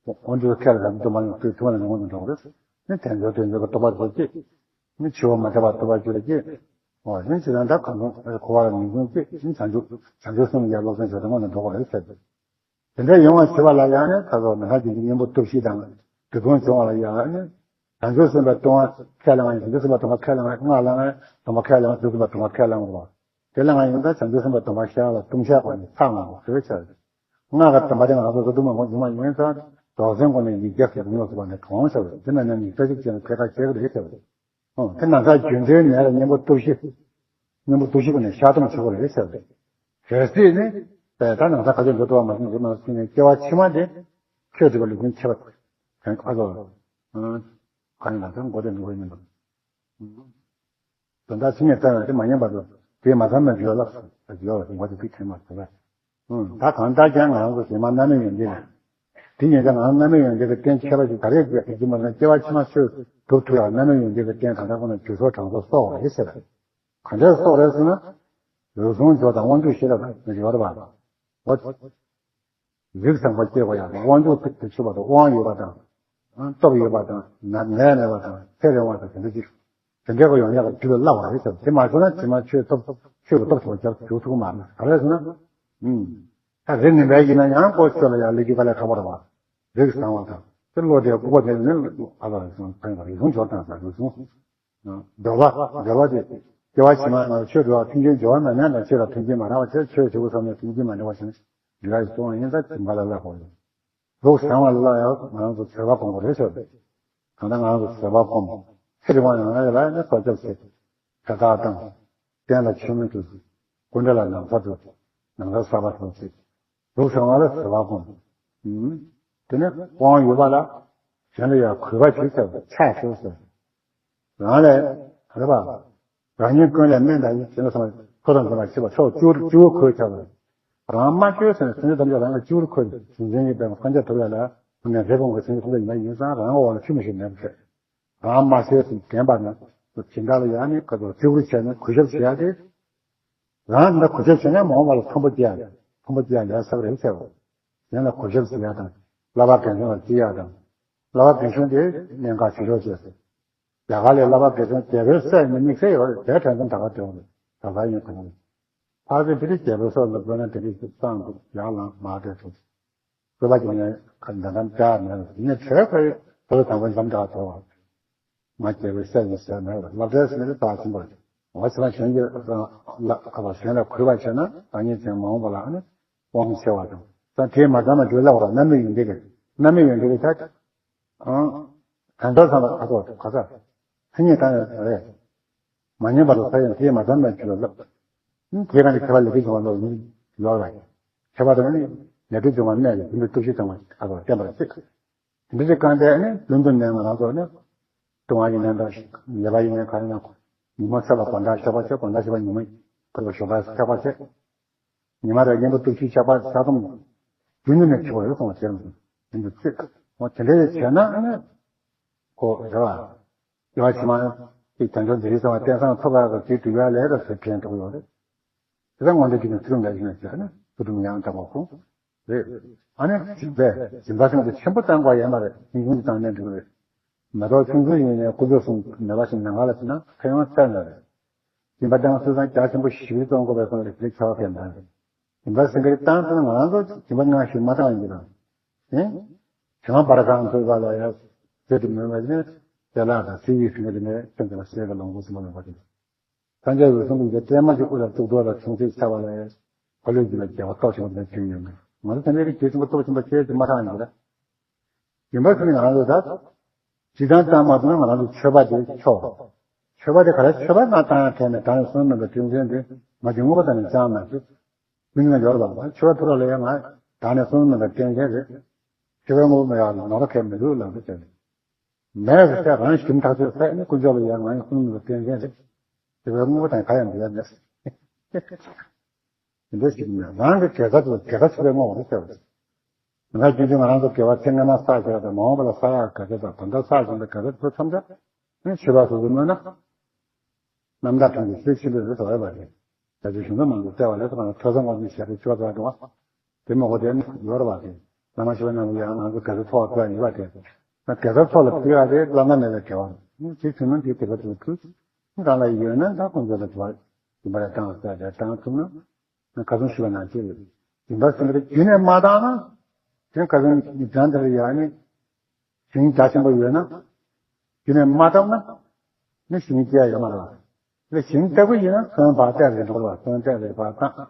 དབང་ཕྱུག་ཁས་ལ་དུ་མ་ཡོང་དུས་དུ་མ་ལ་སྔོན་དུ་འགྲོ་བ་རེད། ནི་དལ་འབྱོར་དལ་འབྱོར་གྱི་རྟོག་པ་རྫོགས་ཀྱི། ནི་འཆི་བ་མ་ཐེབས་པ་ཐུབ་པ་ཅིག་ལ་སྐྱེས། འོ་ནི་ཇི་ལྟར་འདྲ་གང་རུང་འཁོར་བ་ལ་ངེས་འབྱུང་སྐྱེས། ནི་བྱང་ཆུབ་བྱང་ཆུབ་སེམས་ཀྱི་སློབ་ཚན་བྱས་ཏེ་སྔོན་དུ་འགྲོ་བ་རེད་ཟེར་ཏེ། དེ་འདྲ་ཡོང་བ་བྱེད་པ་ལ་ཡང་ནི་ད་གཟོད་མི་ལྷ་བརྒྱུད་འཛིན་གཉེན་པོ་སྟོབས་བཞི་དང་། སྡིག་སྤོང་བྱུང་བ་ལ་ཡང་ནི། བྱང་ཆུབ་སེམས་དཔའི་སྡོམ་པ་ཁས་བླངས་ཡིན། བྱང་ཆུབ་སེམས་དཔའི་སྡོམ་པ་ཁས་བླངས་ཡིན། སྔགས་བླངས་ཡིན། སྡོམ་པ་ཁས་བླངས་ཡིན། བྱང་ཆུབ་སེམས་དཔའི་སྡོམ་པ་ཁས་བླངས་ཡིན། དེ་ལ་ང་ཡིན་ད་བྱང་ཆུབ་སེམས་དཔའི་སྡོམ་པ་ཤར་ལ་ལྟུང་བཤགས་སྒོ་ནས་ཚར་མང་པོ་ཟེར་བའི་ཕྱིར། སྔགས་ཀྱི་སྡོམ་པ་དེ་ང་ཚོ་བཟོ་དུ་མ་མོ་ཡོང་བ་ཡིན་ཙང་རྫོགས་ཚད་སྒོ་ནས་ཡིག་བརྒྱ་ཞིག་ཉོ་ཐུབ་པ་ནས་གྲོངས་ཟེར་བ་དེ་ན་ནས་ཉིས་བརྒྱ་ཞིག་བྱས་ན་ཕལ་ཁ་བྱེད་ཀྱི་རེད་ཟེར་བ་རེད། ཨོ་དེ་ན་ཚ་རྒྱུ་འབྲས་ནད་ལ་གཉེན་པོ་སྟོབས་བཞི། གཉེན་པོ་སྟོབས་བཞི་སྒོ་ནས་བཤགས་སྡོམ་བྱེད་དགོས་རེད་ཟེར་བ་རེད། གལ་སྲིད་ནི་ད་ན་ཚ་ཁ་ཆེ་འགྲོ་ཐུབ་པ་མ་སོང་རེད་མ་སོང་ནས་སྐྱེ་བ་ཕྱི་མ་དེ་ཆོས་སྒྲུབ་པ་ལུགས་མཐུན་ཁྱད་པར་གང་ཨ་ཙོ། གང་ཡིན་ལ་ཚང་མགོ་དེ་འགྲོ་བའི་མིན་འདུག་དོན་དག་ཕྱི་ནས་བལྟས་ན་དེ་མ་ཉན་པ་དང་དེ་མ་ཚང་མ་བརྗོད་ལ་བརྗོད་ལ་ངོ་དེ་ཚིག་དྲན་མ་ཐུབ་པས། ད་གང་ལྟར་ཀྱང་ང་རང་ཚོ་གཞན་མ་རྣམ་སྨིན་ཡོན་ཏན་ལ། དེ་ཉིད་ཀྱང་ང་རང་རྣམ་སྨིན་ཡོན་ཏན་གྱི་རྟེན་ཁྱད་པར་ཞིག་ག་རེ་ཡོད་ཟེར་གྱི་མ་རེད་ན་སྐྱེ་བ་ཕྱི་མ་ཆོས་སྒྲུབ་ཐུབ་ཡག་རྣམ་སྨིན་ཡོན་ཏན་གྱི་རྟེན་གང་ལྟར་ཁོ་ན་རྒྱུ་ཚོགས་གྲངས་ཚོགས་གསོག་པ་རེད་ཟེར། ག་འདྲས་གསོག་རེད་ཟེར་ན། འོད་སྲུང་མཆོག་དང་དབང་ཕྱུག་ཤེས་རབ་ཡོད་རེད་པ། འོ། རིགས་བཟང་པོ་སྐྱེ་དགོས་ཡག་དང་དབང་ཕྱུག་ཐུགས་ཐུགས་ཆུད་པ་དང་དབང་ཡོད་པ་དང་། སྟོབས་ཡོད་པ་དང་ནད་མེད་པ་དང་ཚེ་རིང་བ་དང་དེ་འདྲ་ཅིག་དེ་འདྲའི་སྐོར་ཡོང་ཡག་གི་རྒྱུ་ལ་སླ་བ་རེད་ཟེར། དེ་མ་བྱུང་ན་དེ་མ་ཆོས་སྟོབས་ཆོས་ཀྱི་སྟོབས་ཆེ་བ་རྒྱག་འཇུག་ཐུབ་ཀྱི་མ་རེད། ག་རེ་ཟེར་ན། ཨུམ། ད་རིགས་ངན་པའི་ཡིན་ན་ཡང་ཀོ་ཆོས་ལ་ཡང་ལས་རྒྱུ་དཀའ་ལས་ཁག་པོ་རེད་བ། རིགས་བཟང་བ་དང་དེ་བློ་དེ་ཀུ་ཀོ་དེ་ནི་ཨ་ལ་རེད་སོང་ཕན་པ་རེད་སོང་འབྱོར་དང་ས་རེད་སོང་། འབྱོར་བ་འབྱོར་བ་དེ་སྐྱེ་བ་ཕྱི་མ་ང་ཆོས་འགྲོ་བ་མཐུན་རྐྱེན་འབྱོར་བ་མེད་ན་ལ་ཆོས་ལ་མཐུན་རྐྱེན་མ་རག་པ་ཆོས་ཆོས་བྱེད་དགོས་བསམ་ནས་མཐུན་རྐྱེན་མ་འགྲིག་པ་ཞིག་ན་འབྱོར་བ་ཞིག་སོང་བ་ཡིན་ཙང་དེ་འགའ་ལ་ལ་ཧོ་ཡོད། རིགས་བཟང་བ་ལ་ཡང་ང་རང་ཚོ་བཟོད་པ་སྒོམ་དགོས་རེད་ཟེར་བ་རེད། ད་ལྟ་ང་རང་ཚོ་བཟོད་པ་སྒོམ། ཚེ་རིང་བ་ཡོང་ཡ་ལ་ནི་སྲོག་སྐྱོབ་བྱེད། དེ་དག་དང་། བསྟན་ལ་ཆོས་མིན་འདུག་སྐུ་འདྲ་ལ་ན་ཚ་འདུག་ན་ཚ་གསར་པ་འདུག་ཅིག་རིགས་བཟང་བ་ལ་བཟོད་པ་སྒོམ། དེ་ནི་དབང་ཡོད་པ་ལ། གཞན་ལ་ཡང་གུས་པ་བྱེད་ཟེར་བ་ཕྱག་ཞུ་ཟེར། རང་ལས། རེད་པ། རང་ཉིད་ཀུན་ལས་དམན་དང་ཡིན་ཟེར་ན་ཚང་མ་ཁོ་དང་འདྲ་བ་ཤེས་པ་ཕྱོགས་བཅུ་བཅུ་གོས་ཆགས་པ། རང་མ་བཅོས་ཟེར་ན་སེམས་ཅན་ཐམས་ཅད་རང་ལ་བཅུར་གོས་ཏེ་གཟུང་འཛིན་གྱི་པདྨ་གང་ཆགས་གྲུབ་ཡ་ལ་ཁོ་ནས་རེ་སྤོང་གི་སེམས་ཅན་ཐམས་ཅད་ཡིན་པ་ཡིན་ཙང་རང་འོག་ལ་ཆུད་མི་ཤེས་མེད་པ་ཟེར། རང་མ་བཅོས་ཟེར་བདེན་པ་ན་ཇི་འདྲ་ལ་ཡང་ནི་ཁོ་ཚོ་བཅུ་གོས་བྱས་ན་གུས་ཞབས་བྱེད་ཡ་དེ། རང་འདི་གུས་ཞབས་བྱས་ན་མ་འོངས་པ་ལ་ཕུང་པོ་སྐྱེ་ཡ་ཕུང་པོ་སྐྱེ་ཡ་ལས་ཟབ་རེད་ཟེར་བ། གཞན་ལ་གུས་ཞབས་བྱེད་ཡ་དང་བསླབ་པ་རྒན་གཞོན་ལ་བརྩི་ཡ་དང་། བསླབ་པ་རྒན་གཞོན་དེ་གནད་འགག་ཆེ་ཤོས་བྱས་ཟེར། རྒྱ་གར་ལས་བསླབ་པ་དགེ་སྦྱོང་རྒྱལ་པོའི་སྲས་ནི་དམིགས་བསལ་ཡོད་རེད། དེ་དྲན་ཙམ་ད་ག་དེ་འོང་རེད། ད་ག་ཡིན་གང་རེད། ཕར་ཚུར་དེ་རིགས་རྒྱལ་པོའི་སྲོག་ལ་དགོས་ན་དེ་རིགས་སུ་གཙང་འདུག་ཡར་ལངས་མར་བསྡད་ཐུབ། བསླབ་པ་ཀྱི་ནས་ཁ་འདྲ་འདྲ་འདྲ་མེད་ལ་ངས་བྲོས་ཁ་ཡི་བོད་དང་པོ་འཇམ་འདྲ་ཐོབ་པ། ང་རྒྱལ་པོའི་སྲས་ནི་ཟེར་མེད་ལ་བསླབ་གྲྭའི་སྲས་ནི་ད་ཆེན་པོ་རེད། འོ་ཚེ་རང་གཞན་གྱི་ལ་ཁ་བ་གཞན་ལ་གུས་པ་བྱས་ན་རང་ཉིད་ཀྱང་མ་འོངས་པ་ལ་ནི་དབང་ཆེ་བ་དང་ད་དེས་མ་ཚང་མ་འཇུ་ལ་བ་རྣམ་སྨིན་ཡོན་ཏན་གྱི་རྣམ་སྨིན་ཡོན་ཏན་གྱི་ད། ཨང་། གང་ལྟར་བསམ་པ་ཁ་ཐོག་ག་ས། ཧ་ཉེ་གང་ཡང་རེད། མ་ཉན་པ་ལ་ས་ཡང་དེས་མ་ཚང་མའི་ཆུ་ལ་བསླབ། ཨང་། དེ་རང་གི་ཁྱད་པར་ལས་དུས་སྦྱོང་བ་ལོག་ཡིན་ཡོད་རེད། ཁྱད་པར་དང་ནི་ལས་དུས་སྦྱོང་བ་གནས་ཀྱི་དེ་འདྲའི་སྟོབས་ཤུགས་ཚང་མ་ཁ་ཐོག་བསྟན་པར་བྱེད། དེ་འདྲའི་གང་དེ་ནི་ལུང་དུ་ནས་ང་རང་ཚོ་ནི་ལྟུང་བ་ཡིན་ནའི་འདྲ་ཉེས་པ་ཡིན་ནའི་ག་ཡིན་ན་ཉི་མ་ཤར་བ་དགོང་དག་ཤར་བ་བྱེད། དགོང་དག་ཤར་བ་ཉི་མ་ཁ་ཐོག་ཞོགས་པ་ཤར་བ་བྱེད། ཉི་མ་རེར་གཉེན་པོ་སྟོབས་བཅུའི་ཆགས་པ་ས་སྟོང་རྒྱུན་དུ་ནས་ཆོག་ཡོད་སོང་བ་ཟེར་མི་འདུག་དེ་འདུག་ཚིག་འོ་དེ་འདྲའི་བྱས་ན་ནི་གོ་རེ་བ། དགེ་བ་ཕྱི་མ་དེ་བྱང་ཆུབ་འདིར་གསང་བ་བསྟན་བསང་ཐོབ་པ་དང་དེ་སྒྲུབ་ཡ་ལས་ར་ཟེར་མཁན་འདུག་ཡོད་རེད། དེ་ལ་དངོས་འབྲེལ་གྱི་ནི་ཚུལ་ཁྲིམས་ལས་བཞིན་ཟེར་ནས་ཚུལ་ཁྲིམས་ཡང་དག་པ་ཁོང་རེད། ཨ་ནི་སྦྱིན་པས་སྦྱིན་པ་སེམས་དེ་ཆེན་པོ་བཏང་དགོས་ཡོད་མ་རེད། ཆུང་ཆུང་དུ་བཏང་ནས་འགྲིག་རེད། མེ་ཏོག་ཆུང་ཆུང་ཡིན་ནའི་ཀུན་རྫོབ་གསུམ་མེད་པ་ཞིག་ནམ་མཁའ་ལ་ཕྱིན་ན་ཁ་ཡོང་ཚད་མེད་རེད། སྦྱིན་པ་བཏང་སྲོལ་དང་རྒྱ་ཆེན་པོ་ཞིག་གཏོང་དགོས་པའི་སོང་རེད་དེ་ཁྱད་པར་གལ་མེད་རེད། སྦྱིན་པ་སེང་གེ་བཏང་ཚར་ན་ང་རང་ཚོ་སྦྱིན་པ་སྔ་ཞིག་མ་བཏང་ཡིན་གྱི་རང་། ཨེ། བྱང་བར་གང་ཐོས་པ་ལ་ཡང་ཟེར་དུ་མེད་པ་ནི་དེ་ལ་དང་སྲིད་ཡིག་ཟིན་གྱི་ནས་སེམས་ཀྱི་ལ་སྲེད་ཀྱི་ལོངས་སྐུ་གསུམ་པ་ལོངས་པ་དེ། སངས་རྒྱས་འོད་སྲུང་གི་སྤྲེལ་མ་གི་དབུ་ལ་གཙུག་ཏོར་ལ་ཆུང་ཚེ་ཆགས་པ་ལ་ཡང་འཁོར་ལོས་སྒྱུར་བའི་རྒྱལ་བ་སྟོབས་ཆེན་པོ་དེ་བྱུང་ཡོད་མེད། ང་ཚོ་དེ་འདྲའི་གི་རྒྱུད་ཆེན་པོ་སྟོབས་ཆེན་པོ་ཁྱེད་ཀྱིས་མ་ཐང་ཡིན་གྱི་རེད། སྦྱིན་པ་ཟེར་ནི་ང་རང་ཚོ་ད། ཇི་ལྟར་བཏང་མ་ཐུབ་ན་ང་རང་ཚོ་མཆོད་པ་དེ་ཆོག་མཆོད་པ་དེ་ག་རེ་མཆོད་པ་ང་བཏང་ཡང་ཁྱད་མེད། བདག་ནི་བསོད་ནམས་ཀྱི་སྤྲིན་ཆེན་དེ་མ་གྱུར་མངོན་པ་དང་ནི་ཅང་མ་གྱུར། མི་ནི་ཡོད་པ་མཆོད་པ་ཐུབ་རོགས་ལ་ཡང་ང་བདག་ནི་བསོད་ནམས་ཀྱི་སྤྲིན་ཆེན་རེད། མཆོད་པའི་དངོས་པོ་མེད་ཡང་ནོར་ཁྱད་མི་འདུག་ལབ་འདུག་ཟེར། མེད་ཟེར་རང་ཞིམ་ཐག་ཆོད་ཟེར་ནི་ཀུན་སྤྱོད་ལ་ཡང་ང་ཡི་བསོད་ནམས་ཀྱི་སྤྲིན་ཆེན་རེད། མཆོད་པའི་དངོས་པོ་དང་ག་ཡང་འབྲེལ་བ་མེད། དེ་འདྲ་ཞིག་ནས་རང་གི་དགེ་རྩ་དེ་དགེ་རྩ་ཆེ་བའི་དངོས་པོ་རེད་ཟེར་བ། ང་རྒྱུན་དུ་ང་རང་ཚོ་དགེ་བ་ཚེ་སྔ་མ་བསགས་བཞག་དང་མ་འོངས་པ་ལ་བསགས་ཡག་དགེ་རྩ་དང་ད་ལྟ་བསགས་བཞིན་པའི་དགེ་རྩ་དེ་ཚོ་ཐམས་ཅད་ནི་མཆོད་པ་སོ་སོ་སྨོས་ན། རྣམ་དག་ཕྲན་གྱི་ཆོས་ཆེན་པོའི་རིགས་སུ་འོས་པ་རེད། རྒྱ་ཆེ་གཞུང་ལ་མང་པོ་བལྟས་པ་ལས་ཐོག་ནས་ཐོས་བསམ་སྒོམ་གསུམ་ཞལ་རས་ཆོས་པ་ཚོ་འགྲོ་བ། དེ་མ་གོ་དེ་ནི་ཡོད་རེད་བ་དེ། བླ་མ་ཞེས་པ་རྣམས་ལ་ཡང་ང་ཚོ་དགེ་རྩ་ཚོགས་ལ་ཕུལ་ཡ་ཡོད་པ་དེ། ང་དགེ་རྩ་ཚོགས་ལ་ཕུལ་ཡ་དེ་བླ་ན་མེད་པའི་དགེ་བ་རེད། དེ་བྱུང་ན་དེའི་དགེ་རྩ་དེ་ལ་ཕུལ། རང་ལ་ཡོད་ན་ད་ཁོང་ཚོ་ལ་དེ་བ་ཡིན་པ་ལ་བཏང་ཟེར་ཏེ་བཏང་ཐུབ་ན། ང་ཁ་སང་ཞུས་པ་ནང་བཞིན་རེད། སྦྱིན་པ་སེམས་པ་རྒྱུད་ནས་མ་བཏང་ན། དེ་ཁ་སང་ཉིན་གྲངས་དེར་ཡང་ནི། ཞིང་རྒྱ་ཆེན་པོ་ཡོད་ན། རྒྱུད་ནས་མ་བཏང་ན། ནི་ཞིང་སྐྱེ་ཡ་ཡོད་མ་རེད་བ། ལས་ཞིང་བཏབ་ཀྱི་ཡིན་ན་སོན་བག་གཏད་རེ་འགྲོ་བ་སོན་གཏད་རེ་བག་བཏང་།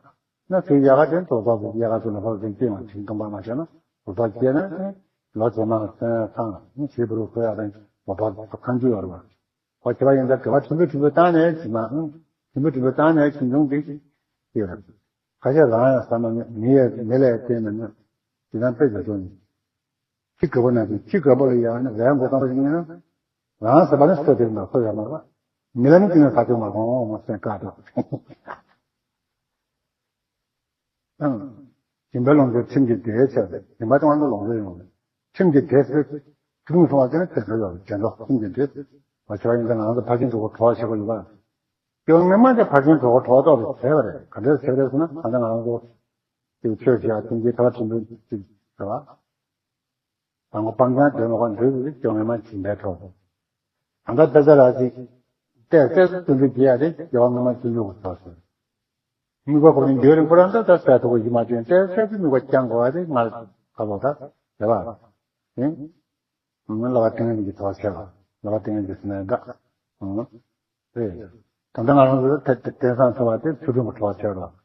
ན་ཚུལ་ཡལ་ག་དེ་དོ་ཐོག་ཏུ་ཡལ་ག་ཚུལ་ལ་ཕོག་ཅིང་སྐྱེ་བ་ཞིང་སྟོང་པ་མ་བྱས་ན་དོ་ཐོག་སྐྱེས་ན་ལོ་རྗེས་མ་སོན་ཐང་ཞེས་པུ་རུ་ཁོ་ཡ་དང་དོ་ཐོག་ཏུ་ཁང་རྒྱུ་ཡོད་རེད་བ། ཁོ་བྱས་པ་ཡིན་ད་དགེ་བ་ཕྲན་བུ་ཕྲན་བུ་བཏང་ནས་ཇི་མ་ཕྲན་བུ་ཕྲན་བུ་བཏང་ནས་ཞིང་སྐྱོང་དེ་ཡོད་རེད། ཁ་ཤས་རང་ཡང་བསམ་ན་མི་ཡས་མི་ལས་བརྟེན་ནས་ནི་ཇི་ལྟར་དཔེ་བྱ་ཚོ་ནི། ཁྱི་རྒད་པོ་ནང་བཞིན་ཁྱི་རྒད་པོ་ལ་ཡང་ནི་རས་མགོ་སྐམ་པ་ཞིག་ཡིན་ན། རང་ཟེར་བ་ནི་སོ་དེ་མ་སོ་ཡང་མ་རེད། མི་ལ་ནི་དེ་ནི་ས་ཆུ་མ་གང་འོང་མ་སེམས་དཀར་འདུག་ཨང་། སྦྱིན་པའི་ལོངས་སྤྱོད་ཁྲིམས་ཀྱི་སྡེ་ཆེ་བས་སྦྱིན་པ་དང་ལོངས་སྤྱོད་ཡོང་བས། ཁྲིམས་ཀྱི་སྡེ་ཟེར། ཁྲིམས་སོང་བ་དེ་ནི་དེ་ཚོ་ཡོད་རེད་དེ་ཚོ་ཁྲིམས་ཀྱི་སྡེ། བ་ཆེ་བ་ཡིན་ཙང་ང་ཚོ་ཕར་ཕྱིན་དྲུག་པོ་གྲོགས་བྱེད་དགོས་ཡོད་པ། སྐྱོན་ངན་མ་དེ་ཕར་ཕྱིན་དྲུག་པོ་གྲོགས་ཏོག་ཏོ་བྱས་པ་རེད། ག་འདྲས་བྱས་པ་རེད་ཟེར་ན་ད་ལྟ་ང་ཚོ་དེ་ཆོས་བྱེད་ཡ་ཁྲིམས་ཀྱི་ཐབས་ཁྲིམས་དེ་བྱེད་པ། དང་པོ་སྤང་བྱ་འདོད་མ་བ་འདོད་པའི་སྐྱོ་ངན་མ་སྦྱིན་པའི་གྲོགས། ད་ལྟ་དཔེ་ཆ་ར་ཅིག་བལྟས་བལྟས་སུ་བརྩོན་འགྲུས་བགྱི་ཡ་དེ་སྐྱོ་ངན་མ་བརྩོན་འགྲུས་ཀྱི་གྲོགས་ཟེར། དམིགས་པ་ཁོ་ནི་འདོད་རིང་པོ་ར་འདི་ལྟ་སྤེལ་ཐུབ་པ་ཡིན་མ་བྱུང་བལྟས་བལྟས་སུ་དམིགས་པ་བསྐྱང་དགོས་པ་དེ་ང་ལ་ཁ་ལོ་ད་རེད་བ། ཨེ། ལ་བ་ཏིང་ངེ་འཛིན་གྱི་གྲོགས་ཟེར་བ། ལ་བ་ཏིང་ངེ་འཛིན་ཟེར་ན་འདྲ། རེད། ད་ལྟ་ང་རང་ཚོ་དེ་དེ་དེང་སང་ཚོ་བ་དེ་ཚུལ་ཁྲིམས་ཀྱི་གྲོགས་བྱས་རོགས།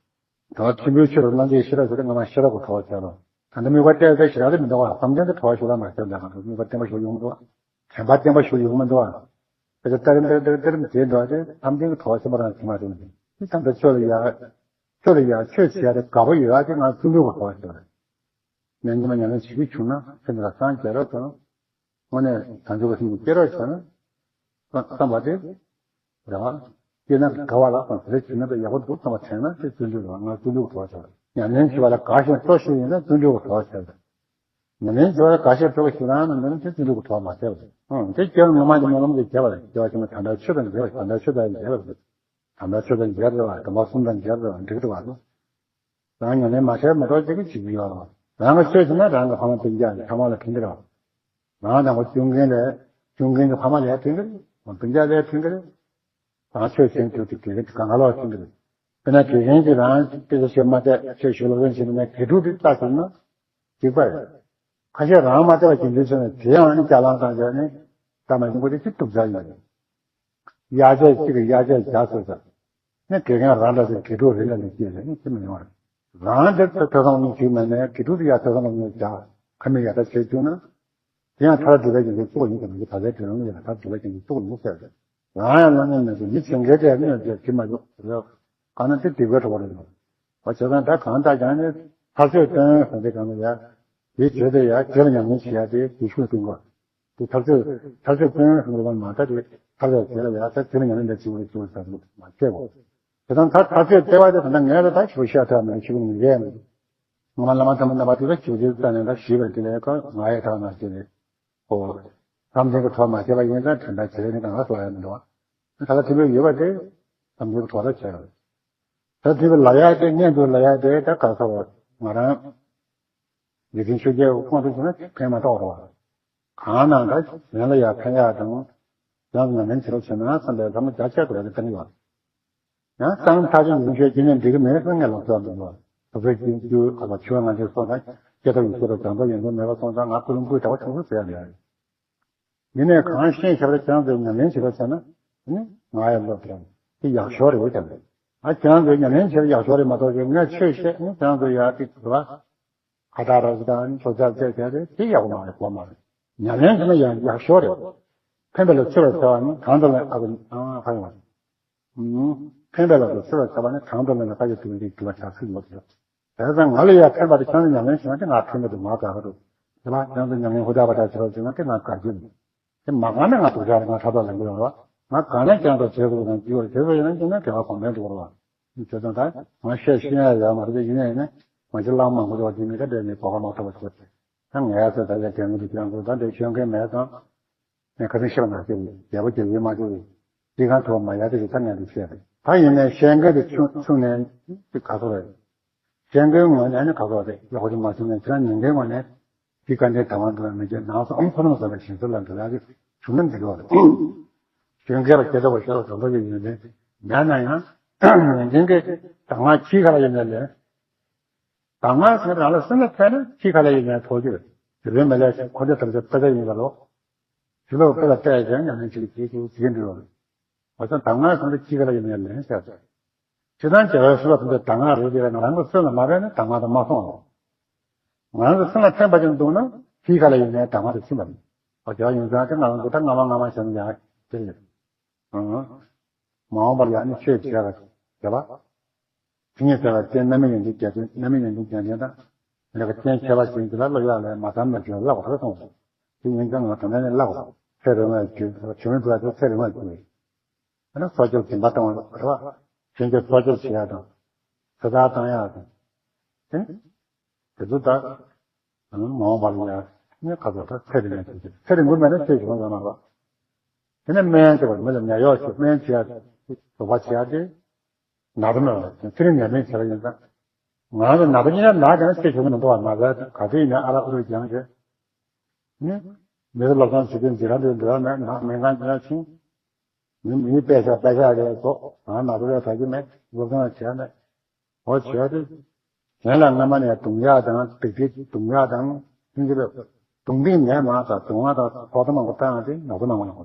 ད་ཆེན་པོའི་ཆོས་ལ་རྣམ་འབྱེད་ཤེས་རབ་ཟེར་ཏེ་སྔ་མ་ཤེས་རབ་ཀྱི་གྲོགས་བྱས་རོགས། ད་ལྟ་དམིགས་པ་གཏད་ས་ཤེས་རབ་དེ་མི་འདུག་བ། བསམ་གཏན་དེ་གྲོགས་ཤེས་རབ་མ་ཤེས་ལ་ང་ཚོ་དམིགས་པ་བརྟན་པོ་ཞུ་ཡོང་མི་འདུག་བ། དྲན་པ་བརྟན་པོ་ཞུ་ཡོང་མི་འདུག་བ། དེ་ལྟར་ཏར་ཏར་ཏར་ཏར་མི་བྱེད་འདུག་བ། དེ་བསམ་གཏན་གྱི་གྲོགས་ཤེས་པ་རང་ཤེས་མ་ཐུབ་ནས་དེ་ད་ལྟ་ཆོས་ལ་ཡ། ཆོས་ལ་ཡ་ཆོས་བྱེད་ཡ་དེ་དགའ་པོ་ཡོད་ཡ་དེ་ང་ཚོ་ཚུལ་ཁྲིམས་ཀྱི་གྲོགས་ཤེས་རབ། ཉན་གྱི་མ་ཉན་ན་བྱེད་རྒྱུ་བྱུང་ན་ཁྱེད་འདི་ལ་སངས་རྒྱས་རོགས་དང་། དངོས་གནས་བྱང་ཆུབ་ཀྱི་སེམས་ཀྱི་སྐྱེ་རོགས་བྱས་ན། བསམ་པ་དེ། རེད་བ། སྐྱེས་ན་དགའ་བ་ལ་དང་དེ་བྱས་ན་ཡག་པོ་འདུག་བསམ་པ་དྲན་ན་དེ་བརྩོན་འགྲུས་རེད་བ། ང་བརྩོན་འགྲུས་ཀྱི་གྲོགས་བྱས། ཉམས་ལེན་བྱེད་པ་ལ་དགའ་ཞིང་སྤྲོ་ཞིག་ཡིན་ན་བརྩོན་འགྲུས་ཀྱི་གྲོགས་བྱས། ཉམས་ལེན་བྱེད་པ་ལ་དགའ་ཞིང་སྤྲོ་བ་ཞིག་རང་ནང་ནས་དེ་བརྩོན་འགྲུས་ཀྱི་གྲོགས་མ་བྱས་པ་རེད། ཨང་དེ་སྐྱེ་བ་སྔ་མ་གྱི་སྨོན་ལམ་དེ་བྱས་པ་རེད། སྐྱེ་བ་ཕྱི་མ་ད་ལྟ་ཆོས་དང་འབྲེལ་བ། ད་ལྟ་ཆོས་དང་འབྲེལ་བ་རེད། ད་ལྟ་ཆོས་དང་འབྲེལ་བ། སྡོམ་པ་གསུམ་དང་འབྲེལ་བ་འགྲིག་འགྲོ་བ་རེད། རང་ཉམས་ལེན་མ་བྱས་མ་གཏོགས་ཅིག་གིས་བྱེད་ཀྱི་ཡོད་རེད། རང་གི་ཆོས་བྱས་ན་རང་གི་ཕ་མ་སྤུན་ཀྱག་གི་ཕ་མ་ལ་ཕན་གྱི་རེད། རང་དང་པོ་སྐྱོང་མཁན་ལས་སྐྱོང་མཁན་གྱི་ཕ་མ་ལས་ཕན་གྱི་རེད། སྤུན་ཀྱག་ལས་ཕན་གྱི་རེད། རང་ཆོས་བྱེད་དུས་དེ་དགེ་རྒན་གྱི་གང་ག་ལོག་ཕན་གྱི་རེད། དཔེར་ན་དགེ་རྒན་གྱིས་རང་སྐད་ཆ་བཤད་མ་བསྡད། ཆོས་ཞུ་ལོ་རན་བྱེད་མི་ན་དགེ་ཕྲུག་དེ་ལྟ་ཟེར་ན་འགྲིག་པ་རེད། ཁ་ཤས་རང་མ་བསྡད་པ་རྒྱུན་འཛིན་བྱས་ན་དེ་ཡང་ནི་ཅ་ལང་བཏང་བྱས་ནས་ལྟ་མ་ཡིན་པ་དེ་ཅི་ཐུབ་ཚར་ཡོད་རེད། གཡག་ཅག་གཅིག་གིས་གཡག་ཅག་བཞག་ཟེར་ཙང་། ནི་དགེ་རྒན་རང་འདྲ་ཞིག་དགེ་ཕྲུག་རེ་འགའ་ལ་སྐྱེས་ཟེར་ནི་ཅི་མི་ཡོང་བ་རེད། རང་འདིར་ཐོས་བསམ་སློབ་གཉེར་བྱེད་མ་ནས་དགེ་ཕྲུག་དེ་ཡར་ཐོས་བསམ་སློབ་གཉེར་བྱ། ཁ་མིག་ཡར་ལྟ་བྱེད་བཅུག་ན། དེ་ཡང་མཐར་སྡིག་པའི་རྒྱུ་མཚན་གཙོ་བོ་ཡིན་ཟེར་མི་འདུག་ད་ལྟའི་དུས་ལ་ཡིན་ན་མཐར་སྡིག་པའི་རྒྱུ་མཚན་གཙོ་བོ་ཡིན་ཟེར་ཏེ། རང་ཡང་སློབ་གཉེར་མེད་དུས་མི་གཞན་གྱིས་དེ་ནས་དེ་བྱེད་མ་འཇུག་ཟེར། གང་ན་དེ་སྡིག་པའི་གྲོགས་རེད། བ་བྱས་ཙང་ད་གང་ལྟར་ཀྱང་ནི་མཐར་ཆོས་སྟོན་ཟེར་དེ་གང་ལ་ཡ། དེའི་རྗེས་དེ་ཡ་རྗེས་ལ་ཉམས་ལེན་བྱེད་ཡ་དེ་དེ་ཤུགས་སྟོན་དགོས། དེ་ཐག་གཅོད་ཐག་གཅོད་སྟོན་ཟེར་བ་མ་ཐག་དེ་ཐག་གཅོད་བྱེད་ལ་ཡ་ད་དེ་ལ་ཉམས་ལེན་འདྲ་བྱེད་དགོས་ཟེར་བ་མ་བྱེད་དགོས། དེ་དང་ད་ཐག་གཅོད་ལྟེ་བ་དེ་ད་ལྟ་ངས་ད་ད་ཞུ་བཤད་ཐུབ་མེད་ཞུ་བ་ངས་རེད། ངོ་མ་བླ་མ་དམ་པ་རྣམ་པ་དེ་ལ་ཞུ་རྒྱུ་རྩ་ནས་ད་ཞུས་པ་དེ་ལས་ཀ་ང་ཡི་ཐག་མ་བཅད་རེད། ཨོ། བསམ་གཏན་གྱི་གྲོགས་མ་བྱས་པ་ཡིན་ཙང་དྲན་པ་བྱེད་རེས་ནི་གང་ལ་སོགས་ཡ་མི་འདུག་བ། ད་ལྟ་དེ་འདྲ་ཡོད་པ་དེ་བསམ་གཏན་གྱི་གྲོགས་ལ་བྱས་རེད། ད་དེ་ལ་ཡ་དེ་སྙན་དུ་ལ་ཡ་དེ་ད་ག་ས་བ་ང་རང་། ཡིད་བཞིན་ཆོས་རྒྱལ་དབང་དུ་བྱུང་ན་ཕན་མ་ཐོགས་རོགས། གང་ན་ད་གཞན་ལ་ཡང་ཕན་ཡག་དང་། ཡང་ན་ཉམས་ལེན་བྱེད་རོགས་བྱེད་ན་བསམ་པའི་ལམ་རྒྱ་ཆེ་དུ་རེ་བཏང་ཡོད། ཡང་གསང་ཐག་ཆོད་ཡིན་ཤོས་ཀྱི་ནས་འགྲིག་གི་མེད་ཟེར་ངས་ལབ་ཚོད་མི་འདུག་ད་ཚོད་ཀྱི་རྒྱུ་ཁ་པ་ཆོས་ང་ཚོའི་སོང་ཙང་སྐྱེ་ཐབས་ཡིན་ཤོས་རོགས་བྱང་ཐབས་ཡིན་དུ་མེད་པ་སོང་ཙང་ང་ཀུན་སློང་ཀུན་དྲག་པོ་བྱུང་སོང་ཟེར་ཡ་མེད། ཡིན་ནའི་གང་ཤེས་ཞབས་ར་ཅང་ཚོས་ཉམས་ལེན་བྱེད་པ་བྱས་ན་ནི་ང་ཡང་སློབ་དེ་དེ་ཡག་ཤོས་རེད་ཀྱང་། ཨ་ཅང་ཚོས་ཉམས་ལེན་བྱེད་ཡག་ཤོས་རེད་མ་གཏོགས་ཀྱི་ངས་ཆོས་བཤད་ནི་ཅང་ཚོས་ཡག་ཏིག་ཏུ་བ། ཁ་བཏགས་རོགས་ཀྱི་དང་ཚོ་ཚ་བཅད་བྱས་ཏེ་དེ་ཡག་པོ་མ་རེད་གོ་མ་རེད། ཉམས་ལེན་བྱས་ན་ཡང་ཡག་ཤོས་རེད། ཕན་པ་ལ་ཚུར་བ་ཚ་བ་ནི་གང་དུ་ལ་ཨ་ཁ་ཡོང་བ། ཕན་པ་ལ་ཚུར་བ་ཚ་བ་ནི་གང་དུ་ལ་ལ་ཁ་ཡོད་དུ་འདི་དུ་བ་ཆགས་སྲིད་ཡོད་དེ། བྱས་ཙང་ང་ལ་ཡང་ཕན་པ་དེ་ཁྱོད་ལ་ཉམས་ལེན་བྱས་ན་དེ་ང་ཕན་པ་དེ་མ་དགའ་གི་འདུག་དེ་ལ་ཁྱོད་ཚོ་ཉམས་ལེན་ཧུར་ཐག་པ་དག་བྱེད་རོགས་བྱས་ན་དེ་ང་དགའ་རྒྱུ་རེད། དེ་མ་དགའ་ན་ང་སྡུག་ཅག་རེད། ང་ཕྲག་དོག་ལེན་གི་ཡོད་རེད་བ། ང་དགའ་ན་ཀྱང་དགའ་བྱེད་དགོས་དང་བྱེད་དགོས་བྱེད་དགོས་ཡིན་ན་ཅི་ན་དགེ་བ་གོང་འཕེལ་འགྲོ་གི་རེད་བ། བྱས་ཙང་ད་ང་བཤད་ཤེས་ཡ་ཡོད་མ་རེད། དེ་ཡིན་ན་ཡིན་ན་ང་ཚོ་བླ་མ་མང་པོ་ཡོད་དེ་མི་ཁ་བྲལ་ནས་གོ་སྐབས་མ་ཐོབ་པ་བྱས་ཏེ། ད་ངས་ཚོ་ད་ཡ་དེ་ངོ་དེ་ཀྱང་དགོས་ད་དེ་ཤོད་མཁན་མེད་ཙང་། ངས་ཁ་སང་བཤད་པ་ནང་བཞིན་རྒྱལ་པོ་རྒྱལ་བའི་མ་བྱུང་བའི་ཅི་གང་ཐུབ་པ་མ་ཡ་དེ་གི་ད་ངས་འདི་བཤད་རེད། ད་ཡིན་ནའི་བཤད་མཁན་དེ་ཆུང་ཆུང་ནས་དེ་ག་ཚོད་རེད། བཤད་མཁན་ངོས་ནས་ནི་ག་ཚོད་རེད། ལོག་ཅིག་མ་བྱུང་ནས་ཁྱེད་རང་ཉན་མཁན་ངོས་ནས་དེ་ག་འདྲའི་དང་བ་འདུག་མི་བྱེད་ནང་སོང་ཁོ་རང་ཟེར་བ་ཞིག་ཚུར་ལ་འགྲོ་ཡག་གི་བྱུང་ན་འགྲིག་གི་རེད། བཤད་མཁན་ལ་སྐད་ཆ་བ་བཤད་པ་དང་པོ་ཡོད་ཡོད་ནས་མེད་ན་ཡང་ཉན་མཁན་གྱི་དང་བ་ཁྱི་ཁ་ལ་ཡོད་ནས་ལས། དང་བ་ཟེར་རང་ལ་སེམས་ལ་ཕན་ན་ཅི་ག་ལ་ཡིན་ནའི་ཐོགས་རྒྱུ་རེད། དེ་བས་མི་ལས་ཀྱང་ཁོ་འདྲ་ཐམས་ཅད་དཔེ་ཆ་ཡིན་པ་ལོ། ཕྱི་ལོགས་དཔེ་ལ་བལྟས་ཀྱང་ཉམས་ལེན་བྱེད་ཀྱི་བྱེད་ཀྱི་འགྲོ་བ་རེད། འོ་ཙང་དང་བ་ཟེར་ན་ཅི་ག་ལ་ཡིན་ནའི་ལེན་བྱ་ཟེར། ཇི་ལྟར་རྒྱལ་བའི་བསྟན་པ་ཐམས་ཅད་དང་བ་རེད་དེ་ང་རང་གི་སེམས་ལ་མ་ཕན་ན་དང་བ་དང་མ་སོང་བ། ང་རང་གི་སེམས་ལ་ཕན་པ་ཅིག་འདུག་ན་ཅི་ག་ལ་ཡིན་ནའི་དང་བ་དང་མཚུངས་པ་རེད། འོ་དེ་བ་ཡིན་ཙང་དེ་ང་རང་གི་ད་སྔ་མ་སྔ་མ་བྱས་ན་ཡང་དེ་རེད། མ་འོངས་པར་ཡང་ནི་ཆོས་བྱེད་པ་བྱེད་པ། དེ་ཉིད་ཟེར་བ་རྟེན་རྣམ་སྨིན་ཡོན་ཏན་རྒྱས་བསྡུས། རྣམ་སྨིན་ཡོན་ཏན་རྒྱས་བསྡུས་དང་། ལས་ཀ་རྟེན་ཁྱད་པར་ཅན་གྱི་ལ་བློ་ཡག་ལས་མ་བསམ་ན་བྱེད་བླ་གོ་ཐོག་སོང་། དེ་ཡིན་ཙང་ང་ད་ལྟ་ནས་བླ་གོ་ཚེ་རིང་བའི་རྒྱུ་བྱུང་བའི་བླ་ཚེ་རིང་བའི་རྒྱུ་རེད། ཨ་ནི་སྲོག་སྐྱོབ་སྦྱིན་པ་བཏང་བ་རེད་བ། གཞན་གྱི་སྲོག་སྐྱོབ་བྱེད་ཡག་དང་། ཚེ་ཐར་བཏང་ཡག་དང་། དེ་ནི། དེ་ཚོ་ད། མ་འོངས་པ་ལ་ཡང་ནི་ཁ་ཚ་ད་ཚེ་རིང་ནས་ཚེ་རིང་པོ་མེད་ན་ཚེ་ཞིག་འོང་ཡོད་མ་རེད། དེ་ནས་སྨན་བྱེད་པ་མི་ལ་ནད་གཡོག་བྱེད་སྨན་བྱེད་ཡ་དོགས་པ་བྱེད་ཡ་དེ་ན་ཚ་མེད་པ་ཚེ་རིང་ནད་མེད་བྱེད་པ་ཡིན་ཙང་། ང་ཚོ་ན་ཚ་ཡིན་ན་ན་ཀྱང་ཚེ་ཞིག་མི་འདུག་བ། ན་ཚ་ག་ཚོད་ཡིན་ན་ཨ་རག་ཨུ་རུ་སྦྱངས་བྱས་ནི་མི་ཚེ་བློ་བཟང་བྱེད་དུས་འཛི་ར་འདྲ་འདྲ་མེད་ན་སྨན་ཁང་འདི་ན་ཕྱིན། མི་མིའི་དཔེ་ཆ་དཔེ་ཆ་རེད་སོགས་ང་ན་ཚ་རེད་ད་གི་མེད་བློ་བཟང་བྱས་མེད། འོ་བྱས་ཏེ། གཞན་ལ་སྔ་མ་ནས་རྡུང་ཡག་དང་སྡིག་སྒྲིབ་རྡུང་ཡག་དང་ལྷུན་གྱིས་རྡུང་སྟེ་ནད་མང་ཙང་རྡུང་བ་དང་ཕོག་ཐུག་མང་པོ་བཏང་སྟེ་ན་ཚ་མང་པོ་ཡོང་བ་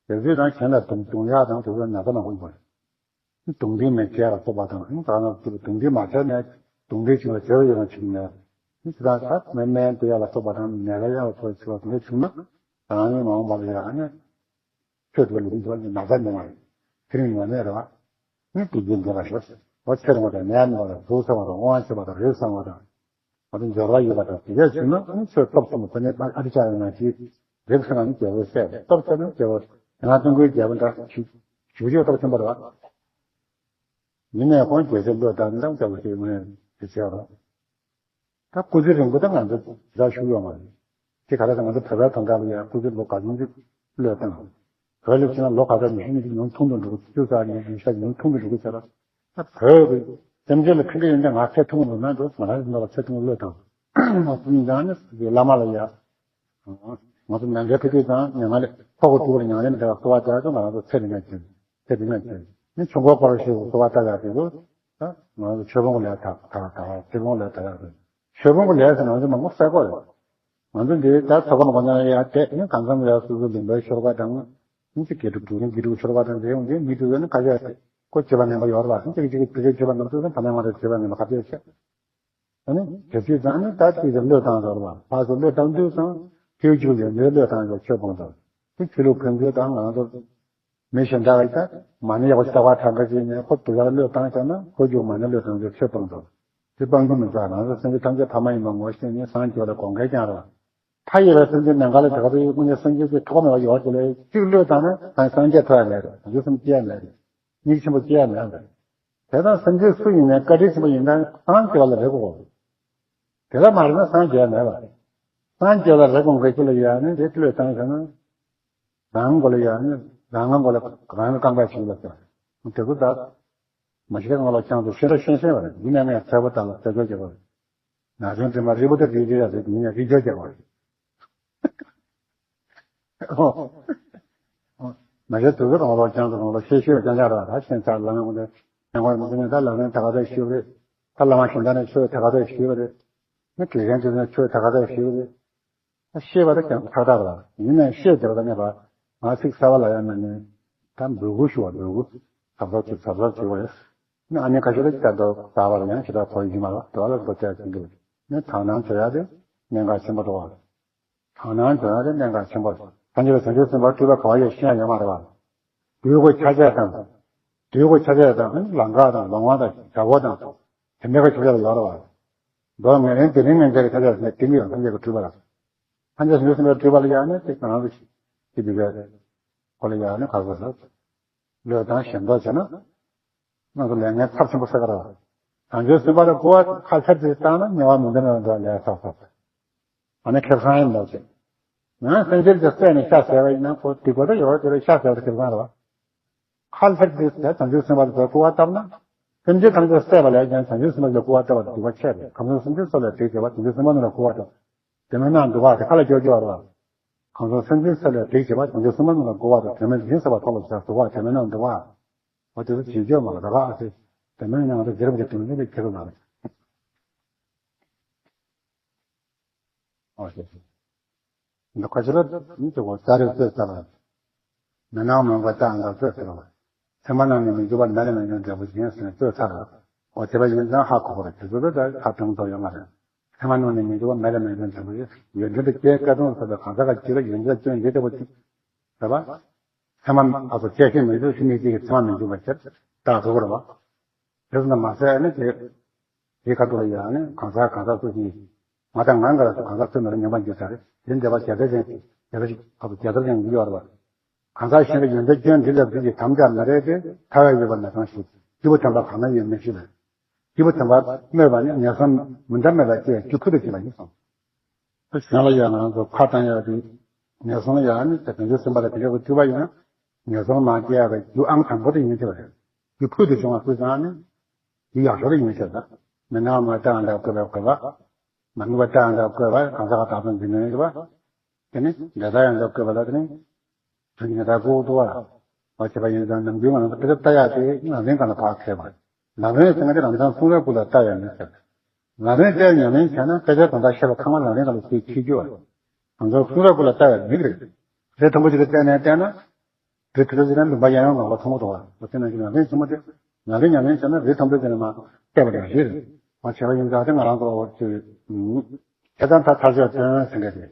རེད། དེ་ཚོས་ཀྱང་གཞན་ལ་རྡུང་རྡུང་ཡག་དང་དེ་ཚོས་ན་ཚ་མང་པོ་ཡོང་བ་རེད། རྡུང་རྡེག་མེད་བྱས་ལ་སོགས་པ་དང་ད་ནང་དུ་རྡུང་རྡེག་མ་བྱས་ནས་རྡུང་རྡེག་བྱུང་བ་བྱས་པ་ཡོད་ན་བྱུང་ནས་ནི་ཇི་ལྟར་ཟ་མེད་སྨན་དེ་ཡག་ལ་སོགས་པ་དང་ནད་ལ་ཡག་ལ་སོགས་པ་བྱས་པ་དེ་འདྲ་བྱུང་ན་རང་ཉིད་མ་འོངས་པ་ལ་ཡག་ནས། ཆོས་སྒྲུབ་ལུགས་འདི་ལ་ན་ཚ་མྱོང་བ་རེད། དེ་རིང་ངོ་མས་རེད་བ། ནི་དུས་རྒྱུན་འདི་ལ་ཞོག་འོ་ཚེ་རིང་བ་དང་ནད་མེད་པ་དང་གཟུགས་བཟང་བ་དང་དབང་ཆེ་བ་དང་རིགས་བཟང་བ་དང་། འོ་དེ་འབྱོར་བ་ཡོད་པ་དང་དེ་གས་བྱུང་ན་ནི་ཆོས་སྟོབས་ཆེན་པོ་ཁོ་ནས་ཨ་ཨ་ཏི་ཤ་ཡོད་ན་ཞིག་རིགས་བཟང་ནི་རྒྱལ་པོའི་སྲས་སྟོབས་ཆེ་ན་རྒྱལ་པོ་ང་ཀྲུང་གོའི་རྒྱལ་པོ་འདྲ་ཞིག་ ཞུ་ཞུ་ཏོག་ཆེན་པོ་རེད་བ། ཡིན་ནའི་ཁོང་རྒྱལ་སྲས་བློས་བཏང་འདང་རྒྱག་པ་ཞིག་ངས་དེ་བྱས་རོགས། ད་སྐུ་ཚེ་རིང་པོ་ད་ང་ཚོ་ར་ཞུ་ཡོད་མ་རེད། དེ་ག་ལ་ད་ང་ཚོ་བོད་པའི་དོན་དག་ལ་ཡང་སྐུ་ཚེ་ལོ་ག་ཚོད་ཅིག་བློས་བཏང་། བོད་ལ་ཕྱིན་ན་ལོ་ག་ཚོད་ཉི་ཤུ་ཉི་ཤུ་ཉུང་ཐུང་དུ་འགྲོ་གི་བཅུ་ཙམ་ཉི་ཤུ་ཉུང་ཐུང་དུ་འགྲོ་གི་ཟེར་ར། ད་བོད་ཀྱི་སེམས་ཅན་ལ་ཕན་གི་ཡོན་ཏན་ང་ཚད་ཐུང་ངུ་འགྲོ་ན་འགྲོ་ང་རང་རིག་འདོད་ལ་ཚད་ཐུང་ངུ་བློས་བཏང་། ང་ཚོ་མི་འདང་ནི་བླ་མ་ལ་ཡ། ང་ཚོ་ནང་འདྲེན་ཕུལ་དུས་དང་ཉམས་ལེན་ཕོག་གི་ཐུག་ལ་ཉམས་ལེན་དེ་གསོལ་བ་བཏབ་ཙང་ང་ཚོ་ཚེ་རིང་ང་ཅན། ཚེ་རིང་ང་ཅན། ནི་ཆུ་འགོ་སྐོར་ཞིག་གསོལ་བ་བཏབ་ཡག་དེ་ཚོ། ང་ཚོ་ཆོས་ཕུང་གི་ལས་དག་དག་དག་ཆོས་ཕུང་གི་ལས་དག་ཡག་དེ། ཆོས་ཕུང་གི་ལས་ཟེར་ང་ཚོ་མང་པོ་གསལ་པོ་རེད། ང་ཚོ་འདི་ད་ཚོགས་པ་མང་པོ་ཡང་དེ་ནི་གང་འཚམ་ལས་སོ་སོ་ལུང་པའི་ཤོར་བ་དང་། ནི་ཅིག་དགེ་ཕྲུག་དྲུག་ནི་དགེ་ཕྲུག་ཤོར་བ་དང་དེ་ཡོང་དེ་མི་དྲུག་ནི་ཁ་ཤས་ཁོ་བྱེད་པ་ངན་པ་ཡོད་རེད་བ། ཅིག་ཅིག་དེ་གའི་བྱེད་པ་ངན་པ་ཚོ་ཕ་མའི་ངོ་རེ་བྱེད་པ་ངན་པ་ཁ་ཤས་བྱེད། ཨ་ནི་དེ་དུས་ཙང་ནི་ད་དེ་ཚོ་བློས་བཏང་ཟེར་བ། ཕར་ཚུར་བློས་བཏང་དུས་ཙང་དུས་གཅིག་ལ་ལོས་བློས་བཏང་ཡོད་ཆོས་སྤོང་ཚོ། དེ་ཆོས་ལུགས་ཕན་ཚུན་དང་ང་ཚོ་མི་གཞན་དག་གིས་ད་མ་ཎི་ཡག་པོ་ཞིག་བཏབ་པ་གྲངས་ཀ་ཅིག་ནས་ཁོ་དུ་ཡག་བློས་བཏང་བྱས་ན་ཁོ་རྒྱུག་མ་ཎི་བློས་བཏང་ཡོད་ཆོས་སྤོང་ཚོ། དེ་སྤང་གི་མི་ཚར། ང་ཚོ་སེམས་ཅན་ཐམས་ཅད་ཕ་མ་ཡིན་པ་ངོ་ཤེས་ནས་སངས་རྒྱས་ལ་དགོངས་འགལ་ཀྱང་རེད་བ། མཐའ་ཡས་པའི་སེམས་ཅན་ནམ་མཁའ་ལ་དེ་ག་ཚོད་ཡོད་ཀུན་ནས་སེམས་ཅན་གྱི་ཐོག་མེད་པ་ཡོད་དེ་ལས་གཅིག་བློས་བཏང་ན་ད་སངས་རྒྱས་ཐོབ་ཡ་མེད་རེད། ང་ཚོ་སེམས་སྐྱེ་ཡ་མེད་རེད། སྙིང་རྗེ་ཆེན་པོ་སྐྱེ་ཡ་མེད་པས། དེ་དང་སེམས་ཅན་སུ་ཡིན་ནའི་བཀའ་དྲིན་ཆེན་པོ་ཡིན་ན་སངས་རྒྱས་པ་ལ་རེ་དགོས། དེ་ལ་མ་རེ་ན་སངས་རྒྱས་མེད་པ་རེད། སངས་རྒྱས་པ་ལ་རེ་དགོས་མཁན་ཅིག་ལ་ཡ་ནི་དེ་བློས་བཏང་ཟེར་ན། རང་མགོ་ལ་ཡ་ནི་རང་ང་མགོ་ལ་རང་ལ་རྐང་པ་ཞིག་ལ་ཟེར། དེ་ཚོ་ད་མ་ཤེས་ངོ་ལ་ཆང་དུ་ཤེས་ར་ཤེས་ཤེས་པ་རེད། ཡིན་ན་ངས་ཚད་པོ་དག་ལ་རྩད་གཅོད་བྱེད་པ་རེད། ན་གཞོན་དྲི་མ་རིལ་བུ་དེ་རིལ་རིལ་ཡ་རེད། ཡིན་ན་རིལ་གཅོད་བྱེད་པ་རེད། མ་གཞི་དུས་རང་ལོ་ཅང་དུ་རང་ལོ་ཤེས་ཤེས་ཅང་ཅང་ར་ད་ཤེས་ཚར་ལ་ངས་འོང་དེ་ཡང་བར་མི་ནས་ད་ལ་ལན་ད་ག་ཚོད་ཤེས་རེད། ད་བླ་མ་གཞན་དག་ནས་ཆོས་ད་ག་ཚོད་ཤེས་རེད། མི་དགེ་རྒན་དེ་ནས་ཆོས་ད་ག་ཚོད་ཤེས་རེད། ད་ཤེས་པ་ད་ཀྱང་ཐག་ཐག་ར་ཡིན་ནའི་ཤེས་བསྡད་པ་ད་ངས་པ་ང་ཚིག་གསར་བ་ལ་ཡང་མ་ནས་ད་འབོད་སྐུལ་ཞུ་བ་འབོད་སྐུལ་གཟབ་གཟབ་བྱེད་གཟབ་གཟབ་བྱེད་དགོས་རེད། ནི་ཨ་ནི་ཁ་ཤས་ལ་ཅིག་ད་དོ་ད་བར་ཡང་ཞེ་དྲག་ཐོག་ཡིན་མ་ལ་དོ་ལ་དོ་ཅག་ཟིན་གི་ནི་དག་སྣང་བྱེད་ཡ་དེ་གནད་འགག་ཆེན་པོ་འགྲོ་བ། དག་སྣང་དོན་རེ་གནད་འགག་ཆེན་པོ། སངས་རྒྱས་པའི་བྱང་ཆུབ་སེམས་དཔའ་སྤྲུལ་པ་ག་བ་ཡོད་ཤེས་ཡ་ཡོད་མ་རེད་བ། དུས་འཁོར་ཆ་བྱད་དང་། དུས་འཁོར་ཆ་བྱད་དང་ལང་ཀ་དང་ལོང་བ་དང་དགྲ་བོ་དང་། དེ་འདྲ་ག་ཆ་བྱད་ལ་ཡོད་རེད་བ། མདོ་ངན་ལན་དེ་རིང་ངན་ཚད་ཀྱི་ཆ་བྱད་ནས་དེ་མི་ཡང་སངས་རྒྱས་ཀྱི་སྤྲུལ་པ་ལ། སངས་རྒྱས་བྱང་ཆུབ་སེམས་དཔའི་སྤྲུལ་པ་ལ་ཡང་ནི་དེ་གང་རུ་ཞིག་དེ་འདི་གའི་ཁོ་ལ་ཡང་ནི་ག་རུ་ཟེར། བློས་བཏང་ཞེན་ཐོག་བྱས་ན། ང་ཚོ་ལས་ངན་ཚབས་ཆེན་པོ་བསགས་ཀྱི་རེད། བྱང་ཆུབ་སེམས་དཔའ་ལ་སྐུར་བ་ཁ་ཚར་ཅིག་བཏང་ན་དམྱལ་བ་མུ་མཐའ་མེད་པ་འགྲོ་ལས་ཚབས་ཚབས། ཨ་ནི་ཁེ་བཟང་ཡིན་འདུག་ཅེས། ང་སེམས་ཅན་དེ་བསད་ནས་ཤ་ཟ་བ་ཡིན་ན་ཁོ་སྡིག་པ་ད་ཡོད་རེད་དེ་ཤ་ཟ་བ་དེ་ཁེ་བཟང་རེད་བ། ཁ་ཚར་ཅིག་དེ་བྱང་ཆུབ་སེམས་དཔའ་ལ་སྐུར་བ་བཏབ་ན། སེམས་ཅན་ཐམས་ཅད་བསད་པ་ལས་ཀྱང་བྱང་ཆུབ་སེམས་དཔའ་ལ་སྐུར་བ་བཏབ་པ་སྡིག་པ་ཆེ་རེད། གང་ཚོད་སེམས་ཅན་སོགས་ལ་སྡིག་བྱས་པ་བྱང་ཆུབ་སེམས་དཔའ་རྣམས་ལ་སྐུར་བ་བཏབ། དེ་མིན་ན་འདུག་བ་དེ་ཁ་ལ་སྐྱོ་སྐྱོ་རེད་བ། གང་ཚོད་སེམས་ཅན་སོགས་ལ་སྡིག་བྱས་པ་བྱང་ཆུབ་སེམས་དཔའ་རྣམས་ལ་སྐུར་བ་དང་དེ་མིན་ཡིན་ཟེར་བ་ཐོབ་པ་བྱ་སྡུག་བ་དེ་མིན་ན་འདུག་བ། འོ་དེ་ཚོ་བྱེད་རྒྱུ་མ་རེད་ད་ག་ཨ་ཙི། དེ་མིན་ཡང་དེ་རྒྱལ་བ་གི་དོན་ནི་ཁྱེད་རང་ལ་རེད། ཨོ་ཤེས་ཤེས། འདི་ཁ་ཆེ་ལ་མི་ཚོ་གོ་ས་རེ་རྩོད་ཚར་བ། མི་སྣང་མུན་པ་རྟག་འདྲ་རྩོད་ཚར་བ། མཚན་མ་རྣམས་ནི་མི་འགྱུར་བ་མེ་ལས་མེ་ཡོད་འབྲས་བུ་ཅན་ཟེར་ནས་རྩོད་ཚར་བ། འོ་དེ་བ་ཡིན་ཙང་ཧ་གོ་གོ་རེད། དེ་ཚོ་ད་ཧ་གོ་ཐུབ་ཡོད་མ་རེད། མཚན་མ་རྣམས་ནི་མི་འགྱུར་བ་མེ་ལས་མེ་ཡོད་འབྲས་བུ་ཡོད་འབྲས་དུ་སྐྱེ་སྐལ་སྟོང་ཟེར་བའི་གང་ཟག་ག་ཅི་ལ་ཡོད་འབྲས་སྐྱོན་འདི་ལྟ་བུ་ཅིག་རེད་བ། མཚན་མ་ཨ་ཚོ་སྐྱེ་ཤེས་མི་འགྱུར་ཕྱི་མིག་གཅིག་གིས་མཚན་མ་མི་འགྱུར་བ་ཕྱིར་བཏགས་ཐུབ་ཀྱི་རེད་བ། དེ་ཚོ་མ་ཟད་ནི་དེ། དེའི་ཁ་ཐུག་ལ་ཡང་ནི་གང་ཟག་གང་ཟག་སུ་ཞིག་ང་དང་ང་འགའ་ལ་སུ་གང་ཟག་སུ་མེད་ལ་ཉམས་པ་འགྱུར་ས་རེད། དེ་འདྲ་བ་བྱེད་ས་ཅན་བྱེད་ས་ཞིག་ཁ་ཐུག་བྱེད་ས་ཅན་ཡོད་རེད་བ། གང་ཟག་གཞན་ལ་ཡོན་ཏན་སྐྱོན་འདི་ལ་འདི་ཞིག་དམ་བཅའ་མ་རེད་དེ་ཐར་བའི་ཡོད་པ་ན་གང་ཞིག་སྐྱེས་བུ་དམ་པ་གང་ན་ཡོད་མི་ཤེས་པས། སྐྱེས་བུ་དམ་པ་སྨོས་པ་ནི་ངན་སོང་མུ་མཐའ་མེད་པ་སྐྱེ་རྒྱུ་ཁུར་དུ་བྱེད་པ་ཡིན་གསུངས། དེ་གཞན་ལ་ཡང་ང་ཚོ་ཁ་བཏང་ཡག་དེ་ངན་སོང་ལ་ཡང་ནི་དེ་དོན་གྱི་སེམས་པ་ལ་དེ་འདྲ་བའི་ཐུབ་པ་ཡོད་ན་ངན་སོང་མ་སྐྱེ་ཡག་གི་རྒྱུ་ཨང་དང་པོ་དེ་ཡིན་ཆོག་རེད། རྒྱུ་ཕུལ་དུ་བྱུང་བ་སུ་ཙང་ནི་རྒྱུ་ཡག་ཤོས་དེ་ཡིན་ཆོག་ད། མི་སྣང་མ་བཏང་འདྲ་བཀོད་པའི་བཀོད་པ། མ་ནུས་པ་བཏང་འདྲ་བཀོད་པ་གང་ཟག་ག་བདག་དང་འཛིན་མིན་རེད་བ། དེ་ནི་འདྲ་ལྟ་ཡང་འདྲ་བཀོད་པ་ལ་དེ་ནི། དོན་གྱི་ངེས་པར་ལྐོག་ཏུ་བ། བ་བྱེད་པ་ཡིན་ཙང་ནམ་རྒྱུན་ང་རང་ཚོ་དེ་ལྟ་ཡག་དེ་ལམ་རིམ་སྒང་ལ་ཕར་འཁེལ་བ། ལམ་རིམ་ཟེར་ན་དེ་རང་མཚང་གསུང་རབ་ཀུན་ལ་ལྟ་ཡག་མི་ཟེར། ལམ་རིམ་བལྟས་ཉམས་ལེན་བྱས་ན་དཔེ་ཆ་དོན་དག་ཤེས་པ་ཚང་མ་ལམ་རིམ་སྒང་ལ་ཤེས་ཤེས་རྒྱུ་བ། རང་ཚོ་གསུང་རབ་ཀུན་ལ་ལྟ་ཡག་མི་རེད། རི་མཐོན་པོ་ཅིག་ལ་བལྟས་ནས་བལྟས་ན། རི་དེ་ཚོ་ཟེར་ན་ལུང་པ་ཡང་ཡང་ངང་པ་མཐོང་གི་འདུག་བ། འོ་དེ་ནང་བཞིན་ལམ་རིམ་ཆེན་མོ་དེ། ལམ་རིམ་ཉམས་ལེན་བྱས་ན་རི་མཐོན་པོ་ཅིག་ནས་མར་བལྟས་པ་དང་རི་རེད། མ་བྱས་པ་ཡིན་ཙང་དེ་ང་རང་ཚོ་ལ་འོ་ཅིག །ཆེ་ཐང་ཐ་ཐར་ཆོས་སྟོན་ཟེར་མཁན་དེ།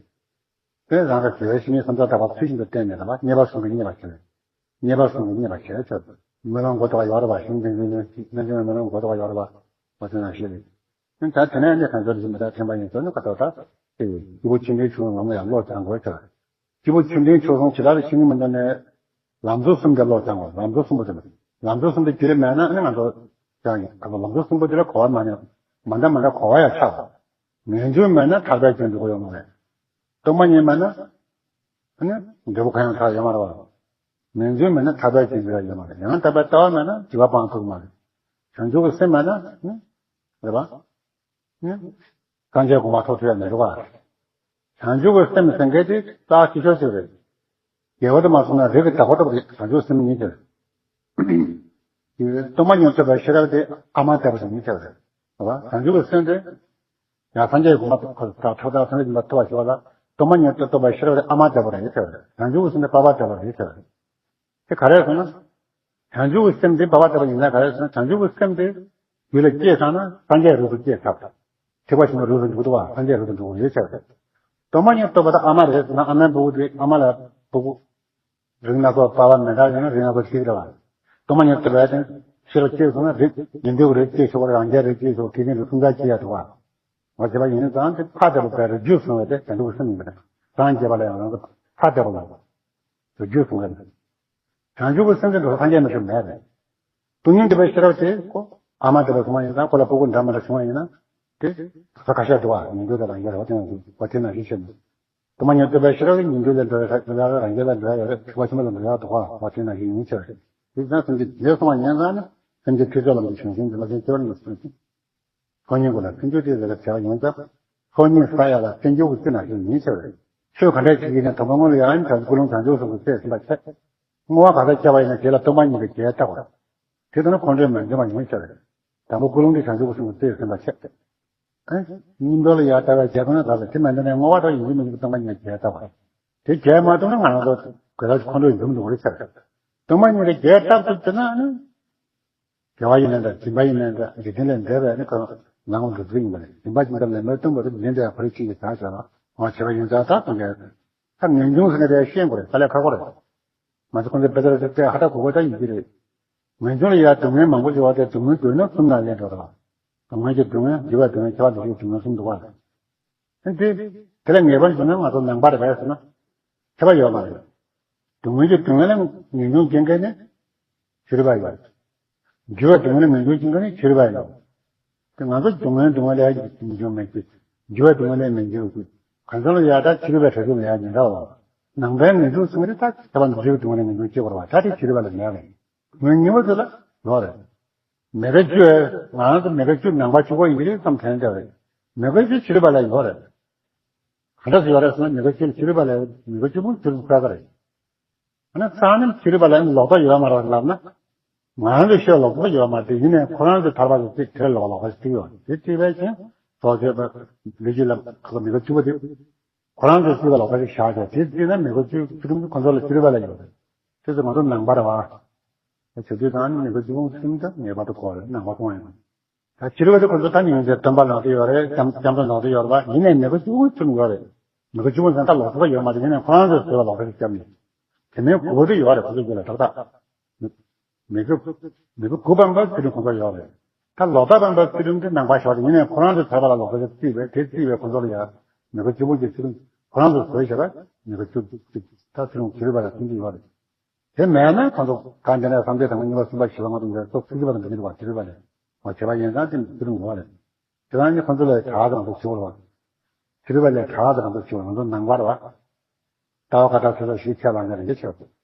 དེ་རང་གི་དགེ་བའི་བཤེས་གཉེན་སམ་ཚ་དྲག་པ་ཚུལ་བཞིན་དུ་བསྟེན་ནས་ལ་བ་མཉེས་པ་གསུམ་གྱིས་མཉེས་པར་བྱེད། མཉེས་པ་གསུམ་གྱིས་མཉེས་པར་བྱེད་ཆོག །སྨོན་ལམ་གོ་ཐོག་ཡོད་རེད་བ། གཞུང་འདི་འདི་ནས་སྨན་ལམ་སྨོན་ལམ་གོ་ཐོག་ཡོད་རེད་བ། འོ་དེ་ནང་བཞིན་རེད། ད་དེ་ནས་ནི་གང་ཚོད་རིག་མི་ད་ཐེམ་པ་ཡིན་ཚོད་ནི་ཁ་ཐོག་ད་དེ་སྐྱེས་བུ་ཆེ་འབྲིང་ཆུང་ངམ་ཡང་བློ་བྱང་དགོས་ཆོག །སྐྱེས་བུ་ཆེ་འབྲིང་ཆུང་གསུམ་ཇི་ལྟར་ཤེས་ཀྱི་མི་འདུག་ནས། ལམ་གཙོ་གསུམ་དེ་བློ་སྦྱང་དགོས། ལམ་གཙོ་གསུམ་པོ་དེ། ལམ་གཙོ་གསུམ་པོ་རྒྱུད་ལ་མེད་ན་ཨ་ནི་ང་ཚོ་སྦྱང་ཡིན། ཨ་ལམ་གཙོ་གསུམ་པོ་དེ་ལ་གོ་བ་མ་ཉམས། མ་འདྲ་མ་འདྲ་གོ་བ་ཡང་ཆགས་པ། ངེས་འབྱུང་མེད་ན་ཐར་པའི་རྒྱུ་འགྲོ་གི་ཡོད་མ་རེད། སྟོང་པ་ཉིད་མེད་ན་ཨ་ནི་འབྲས་བུ་གང་ཡང་ཐོབ་ཡོད་མ་རེད་བ། ངེས་འབྱུང་མེད་ན་ཐར་པའི་རྒྱུ་འགྲོ་ཡ་ཡོད་མ་རེད། ཡང་དག་པའི་ལྟ་བ་མེད་ན་འགྱུར་བ་སྤང་ཐུབ་མ་རེད། བྱང་ཆུབ་ཀྱི་སེམས་མེད་ན་ཨ་ནི་རེད་བ། ནི། སངས་རྒྱས་གོ་འཕང་ཐོབ་ཐུབ་ཡ་མི་འདུག་ག་བྱང་ཆུབ་ཀྱི་སེམས་ཟེར་མཁན་དེ་རྩ་ཆེ་ཤོས་ཤིག་རེད། དགེ་བ་དུ་མ་སོང་ན་རིགས་ཀྱི་བདག་པོ་ལྟ་བུ་རེད། བྱང་ཆུབ་སེམས་ཉིད་དེ་རེད། སྟོང་པ་ཉིད་ཐོབ་པའི་ཤེས་རབ་དེ་ཨ་མ་ལྟ་བུ་དང་ཉིད་ཆེ་བ་རེད། རེད་བ། བྱང་ཆུབ་ཀྱི་སེམས་དེ་ཡང་སངས་རྒྱས་གོ་འཕང་ཐོབ་ཐོབ་ཐོབ་སངས་རྒྱས་ཀྱི་གོ་འཕང་ཐོབ་པ་ཞིག་བ་ལ་སྟོང་པ་ཉིད་ཐོབ་པའི་ཤེས་རབ་དེ་ཨ་མ་ལྟ་བུ་རེད་ཉིད་ཆེ་བ་རེད། བྱང་ཆུབ་ཀྱི་སེམས་དེ་པ་ཕ་ལྟ་བུ་རེད་ཉིད་ཆེ་བ་རེད། དེ་ག་རེ་ཟེར་ན། བྱང་ཆུབ་ཀྱི་སེམས་དེ་པ་ཕ་ལྟ་བུ་ཡིན་ན་ག་རེ་ཟེར་ན། བྱང་ཆུབ་ཀྱི་སེམས་དེ་རྒྱུད་ལ་སྐྱེས་ཚར་ན་སངས་རྒྱས་རབ་ཏུ་སྐྱེས་ཚར། ཐེག་པ་ཆེན་པོའི་རབ་ཏུ་འགྲོ་གི་འདུག་བ། སངས་རྒྱས་རབ་ཏུ་འགྲོ་གི་ཡོད་ཚར་བ་རེད། སྟོང་པ་ཉིད་རྟོགས་པ་དང་ཨ་མ་རེད་ཟེར་ན། ཨ་མའི་སྤུ་གུ་དེ་ཨ་མ་ལ་སྤུ་གུ་རིགས་སྣ་ཚོགས་པ་བ་མི་འདྲ་ཡོད་ན་རིགས་སྣ་ཚོགས་གཅིག་རེད་བ། སྟོང་པ་ཉིད་རྟོགས་པའི་དེ་ཤེས་རབ་སྐྱེས་སོང་ན་རིགས་ཉིན་རྟོག་རིགས་སྐྱེས་ཆོག་རང་རྒྱལ་རིགས་སྐྱེས་ཆོག་དེ་ནི་རིགས་སུམ་ཆ་སྐྱེ་ཡ་འདུག་བ། འོ་བྱས་པ་ཡིན་ཙང་དེ་ཕ་ལྟ་བུ་བས་རེད། རྒྱུད་གསུངས་པའི་དེ་བྱང་ཆུབ་ཀྱི་སེམས་ཡིན་པ་རེད། སངས་རྒྱས་པ་ལ་ཡང་རང་ཚོ་ཕ་ལྟ་བུ་ལ། རྒྱུད་གསུངས་པ་རེད། བྱང་ཆུབ་ཀྱི་སེམས་ཅན་དུ་སངས་རྒྱས་མི་ཐུབ་མེད་རེད། སྟོང་ཉིད་རྟོགས་པའི་ཤེས་རབ་དེ་ཁོ་ཨ་མ་དེ་ལ་སོང་བ་ཡིན་ན་ཁོ་ལ་སྤུ་གུ་འདྲ་མི་འདྲ་བྱུང་བ་ཡིན་ན་དེ་ས་ཁ་ཤས་འགྲོ་བ་ཉིན་རྒྱུན་དུ་རང་རྒྱལ་རེ་བ་དེ་ཡང་བ་དེ་ན་ཤི་ཆེ་མོད། སྟོང་ཉིད་རྟོགས་པའི་ཤེས་རབ་ཉིན་རྒྱུན་དུ་འགྲོ་ཡ་རང་རྒྱལ་ལ་འགྲོ་ཡ་ཡོད་རེད། ཐེག་པ་ཆེན་པོ་ལ་འགྲོ་ཡ་འདུག་བ་དེ་ན་ཤི་ཉིན་ཆེ་རེད། དེ་ཙང་སེམས་ཀྱི་རྗེས་སོང་བ་ཉན་ཙང་ནི་སེམས་ཀྱི་ཐོས་ཚོགས་ལམ་གྱི་བྱང་སེམས་ཀྱི་བློ་ཅན་སྐྱེ་བར་མི་སྲིད། ཚོགས་གཉིས་ཀུན་ལ་སེམས་སྐྱོ་སྟེ་ཟེར་བའི་བྱ་བ་ཡོངས་ཀྱང་། ཚོགས་གཉིས་ས་ཡ་ལ་སེམས་སྐྱོ་བའི་རྩི་ན་ཞིག་ཉིན་ཆེ་བ་རེད། ཆོས་ག་འདྲ་ཞིག་ཡིན་ན་དང་པོ་སྔོན་ལ་ཡང་བྱང་ཆུབ་ཀུན་སློང་བྱང་ཆུབ་སོགས་ཀྱི་སྲས་ཟིན་པ་ཆེ། བསྔོ་བ་ག་ས་བྱ་བ་ཡིན་ན་དེ་ལ་སྟོང་པ་ཉིད་ཀྱི་རྒྱས་བཏབ་པ། དེ་ལྟར་ན་ཁོང་ཁྲོའི་མུན་འཇོམས་པ་ཉུང་ཆེ་བ་རེད། དང་པོ་ཀུན་སློང་དེ་བྱང་ཆུབ་ཀུན་སློང་གི་རྩིས་ཟིན་པ་ཆེ། ཨ། སྙིང་པོ་ལ་ཡར་ལྟ་བའི་རྒྱས་པ་ན་ལ་ལ་དེ་མ་འདི་ནས་བསྔོ་བ་དང་ཡིན་གཅིག་མིན་གཅིག་སྟོང་པ་ཉིད་ཀྱི་རྒྱས་བཏབ་པ། དེ་རྒྱས་མ་ཐུབ་ན་ང་རང་ཚོ་དགོས་ལ་ཁོང་ཁྲོ་འཇོམས་འདུག་རེད་ཆེ་བ་རེད། སྟོང་པ་ཉིད་ཀྱི་རྒྱས་བཏབ་ཐུབ་ཚེ་ན་ཨ་ནི། དགེ་བ་ཡིན་ན་འདྲ། སྦྱིན་པ་ཡིན་ན་འདྲ། འཇིག་རྟེན་ལས་འདས་པའི་ནི་ཁོ་ནང་འགྲོ་ཚུལ་ཡིན་པ་རེད། སྦྱིན་པ་སྦྱིན་པ་ལས་མི་སྟོན་པ་རེད། ལན་འདས་ཁོ་རེ་གཅིག་གི་བྱ་བྱ་ལ་ང་བྱས་པ་ཡིན་ཙང་ད་དང་གས་ད་ངེས་འབྱུང་ཟེར་ནས་རེ་ཤེས་དགོས་རེད། ད་ལས་ཁག་པོ་རེད། མ་ཚོ་ཁོང་ཚོ་དཔེ་ལྟར་དེ་ཧ་ད་གོ་གོ་ད་ཡིན་གྱི་རེད། ངེས་འབྱུང་ལ་ཡ་སྡུག་བསྔལ་མང་པོ་ཡོད་པ་དེ་སྡུག་བསྔལ་བསྡུས་ན་གསུམ་ནང་ལས་འགྲོ་རེད་བ། སྡུག་བསྔལ་གྱི་སྡུག་བསྔལ། འགྱུར་བའི་སྡུག་བསྔལ། ཁྱབ་པ་འདུ་བྱེད་སྡུག་བསྔལ་གསུམ་འདུག་བ། དེ་དེ་ལ་ངེས་པར་འཇོག་ན་ང་ཚོ་ནང་པ་རེད་པས་ཟེར་ན། ཁྱད་པར་ཡོད་མ་རེད། སྡུག་བསྔལ་གྱི་སྡུག་བསྔལ་ལ་ངེས་འབྱུང་སྐྱེ་མཁན་ནི་ཕྱི་རོལ་པ་ཡོད། འགྱུར་བའི་སྡུག་བསྔལ་ལ་ངེས་འབྱུང་སྐྱེ་མཁན་ནི་ཕྱི་རོལ་པ་ཡོད། དེ་ང་ཚོ་སྡུག་བསྔལ་སྡུག་བསྔལ་ལ་ངེས་འབྱུང་མེད་ཅིང་། འགྱུར་བའི་སྡུག་བསྔལ་ལ་ངེས་འབྱུང་ཡོད་ཅིང་། གང་ཟག་ལ་ཡ་ད་ཕྱི་རོལ་པའི་གྲོལ་གྱི་མེད་ཡ་མི་འདྲ་བ། ནང་པའི་ངེས་འབྱུང་ཟེར་མཁན་དེ་ད་ཁྱད་པར་འདུ་བྱེད་ཀྱི་སྡུག་བསྔལ་ལ་ངེས་འབྱུང་སྐྱེ་དགོས་རེད་བ། ད་དེ་ཕྱི་རོལ་པ་ལ་མེད་རེད། ངོས་ངེས་པ་དེ་ལ་ཡོད་རེད། མེ་ཁ་བཅུ། ང་རང་ཚོ་མེ་ཁ་བཅུ་ནང་པ་གཅིག་པོ་ཡིན་གྱི་རེད་བསམ་དྲན་བསྡད་རེད། མེ་ཁ་བཅུ་ཕྱི་རོལ་པ་ལ་ཡོད་རེད། ག་འདྲ་ཞིག་ཡོད་རེད་ཟེར་ན། མེ་ཁ་བཅུ་ཕྱི་རོལ་པ་ལ་མེ་ཁ་བཅུ་སྤུན་ཕྱི་རོལ་པ་རེད། ཨ་ནི་སང་ཉིན་ཕྱི་རོལ་པ་ལ་ལོག་རྟོག་ཡོད་མ་རེད་ལབ་ན། ང་རང་ཚོ་ཤོད་ལོག་རྟོག་ཡོད་མ་རེད། ཡིན་ནའི་ཁོ་རང་ཚོ་ཐར་པ་ཚོ་ཅིག་དེར་ལོག་ལོག་པ་ཞིག་ཡོད་རེད། དེ་ཅིག་བས་ཀྱང་སོ་སོའི་ལུས་ཀྱི་ལམ་ཁ་ལ་མེ་ཁ་བཅུ་པོ་དེ། ཁོ་རང་ཚོས་ཚུལ་ལ་ལོག་པ་ཞིག་བཞག་ཆོག་དེ་བརྩིས་ན་མེ་ཁ་བཅུ་ཁྲིམས་ཀྱི་ཁོ་ཚོ་ལ་ཕྱི་རོལ་པ་ལ་ཡོད་རེད། དེ་ཚོ་ང་ཚོ་ནང་པ་རེད་བ། བྱེད་དུས་དང་ནི་མེ་ཁ་བཅུ་ཁྲིམས་དང་ངེས་པར་དུ་གོ་རེད། ནང་པ་ཁོང་ཡིན། ད་ཕྱི་རོལ་པ་དེ་ཁོ་ཚོ་ད་ནི་ཡོན་ཏན་སྟོན་པ་ལོག་དེ་ཡོད་རེད། སྐྱབས་སྐྱབས་འགྲོ་ལོག་དེ་ཡོད་རེད་བ། ཡིན་ནའི་མེ་ཁ་བཅུ་ཁྲིམས་ཡོད་རེད། མེ་ཁ་བཅུ་ཟེར་ད་ལོག་ཐུབ་པ་ཡོད་མ་རེད། ཡིན་ནའི་ཁོ་རང་ཚོས་ཚུལ་ལ་ལོག་པ་ཞིག་བརྩམས་ནས། དེ་མིན་དགོས་དེ་ཡོད་རེད། ཁོ་ཚོ་ཡོད་རེད་ཏག་ཏག་མི་དགོས། མི་དགོས་དགོས་པ་འབའ་ཚུལ་ཁོང་ཚོ་ཡོད་རེད། ད་ལོག་ལྟ་པ་འབའ་ཚུལ་དེ་ནང་པ་ཞོག་དེ་ཡིན་ནའི་ཁོ་རང་ཚོ་ཐར་པ་ལ་ལོག་པ་ཞིག་བརྩིས་པས། དེ་བརྩིས་པས་ཁོ་ཚོ་ལ་ཡ་མི་དགོས་གཅིག་པོ་གཅིག་ཚུལ་ཁོ་རང་ཚོ་བཟོས་བྱས་པ་མི་དགོས་གཅིག་གཅིག་ད་ཚུལ་ཁོང་ཚོ་རིག་པ་ལ་ཚུལ་འདི་ཡོད་རེད། དེ་མེད་ན་ཁོ་ཚོ་གང་དེ་ནས་སངས་རྒྱས་དང་གཉིས་པ་གསུམ་པ་བཞི་པ་ལྔ་པ་འདི་ཚོ་ཚུལ་གཅིག་པ་དང་འདི་འདུག་བ། རིག་པ་ལས་མ་བྱས་པ་ཡིན་ཙང་དེ་ཚུལ་ཁོང་ཡོད་རེད། དེ་རང་ཉིད་ཁོ་ཚོ་ལས་དྲག་དང་དུ་ཞུ་བར་བ། ཕྱི་རོལ་པ་ལས་དྲག་དང་དུ་ཞུ་བར་ང་ཚོ་ནང་པར་བ། ལྟ་བ་ཁ་ཐག་ཆོད་ས་ཞིག་ཁས་བླངས་ཀྱི་རེད་ཆོག་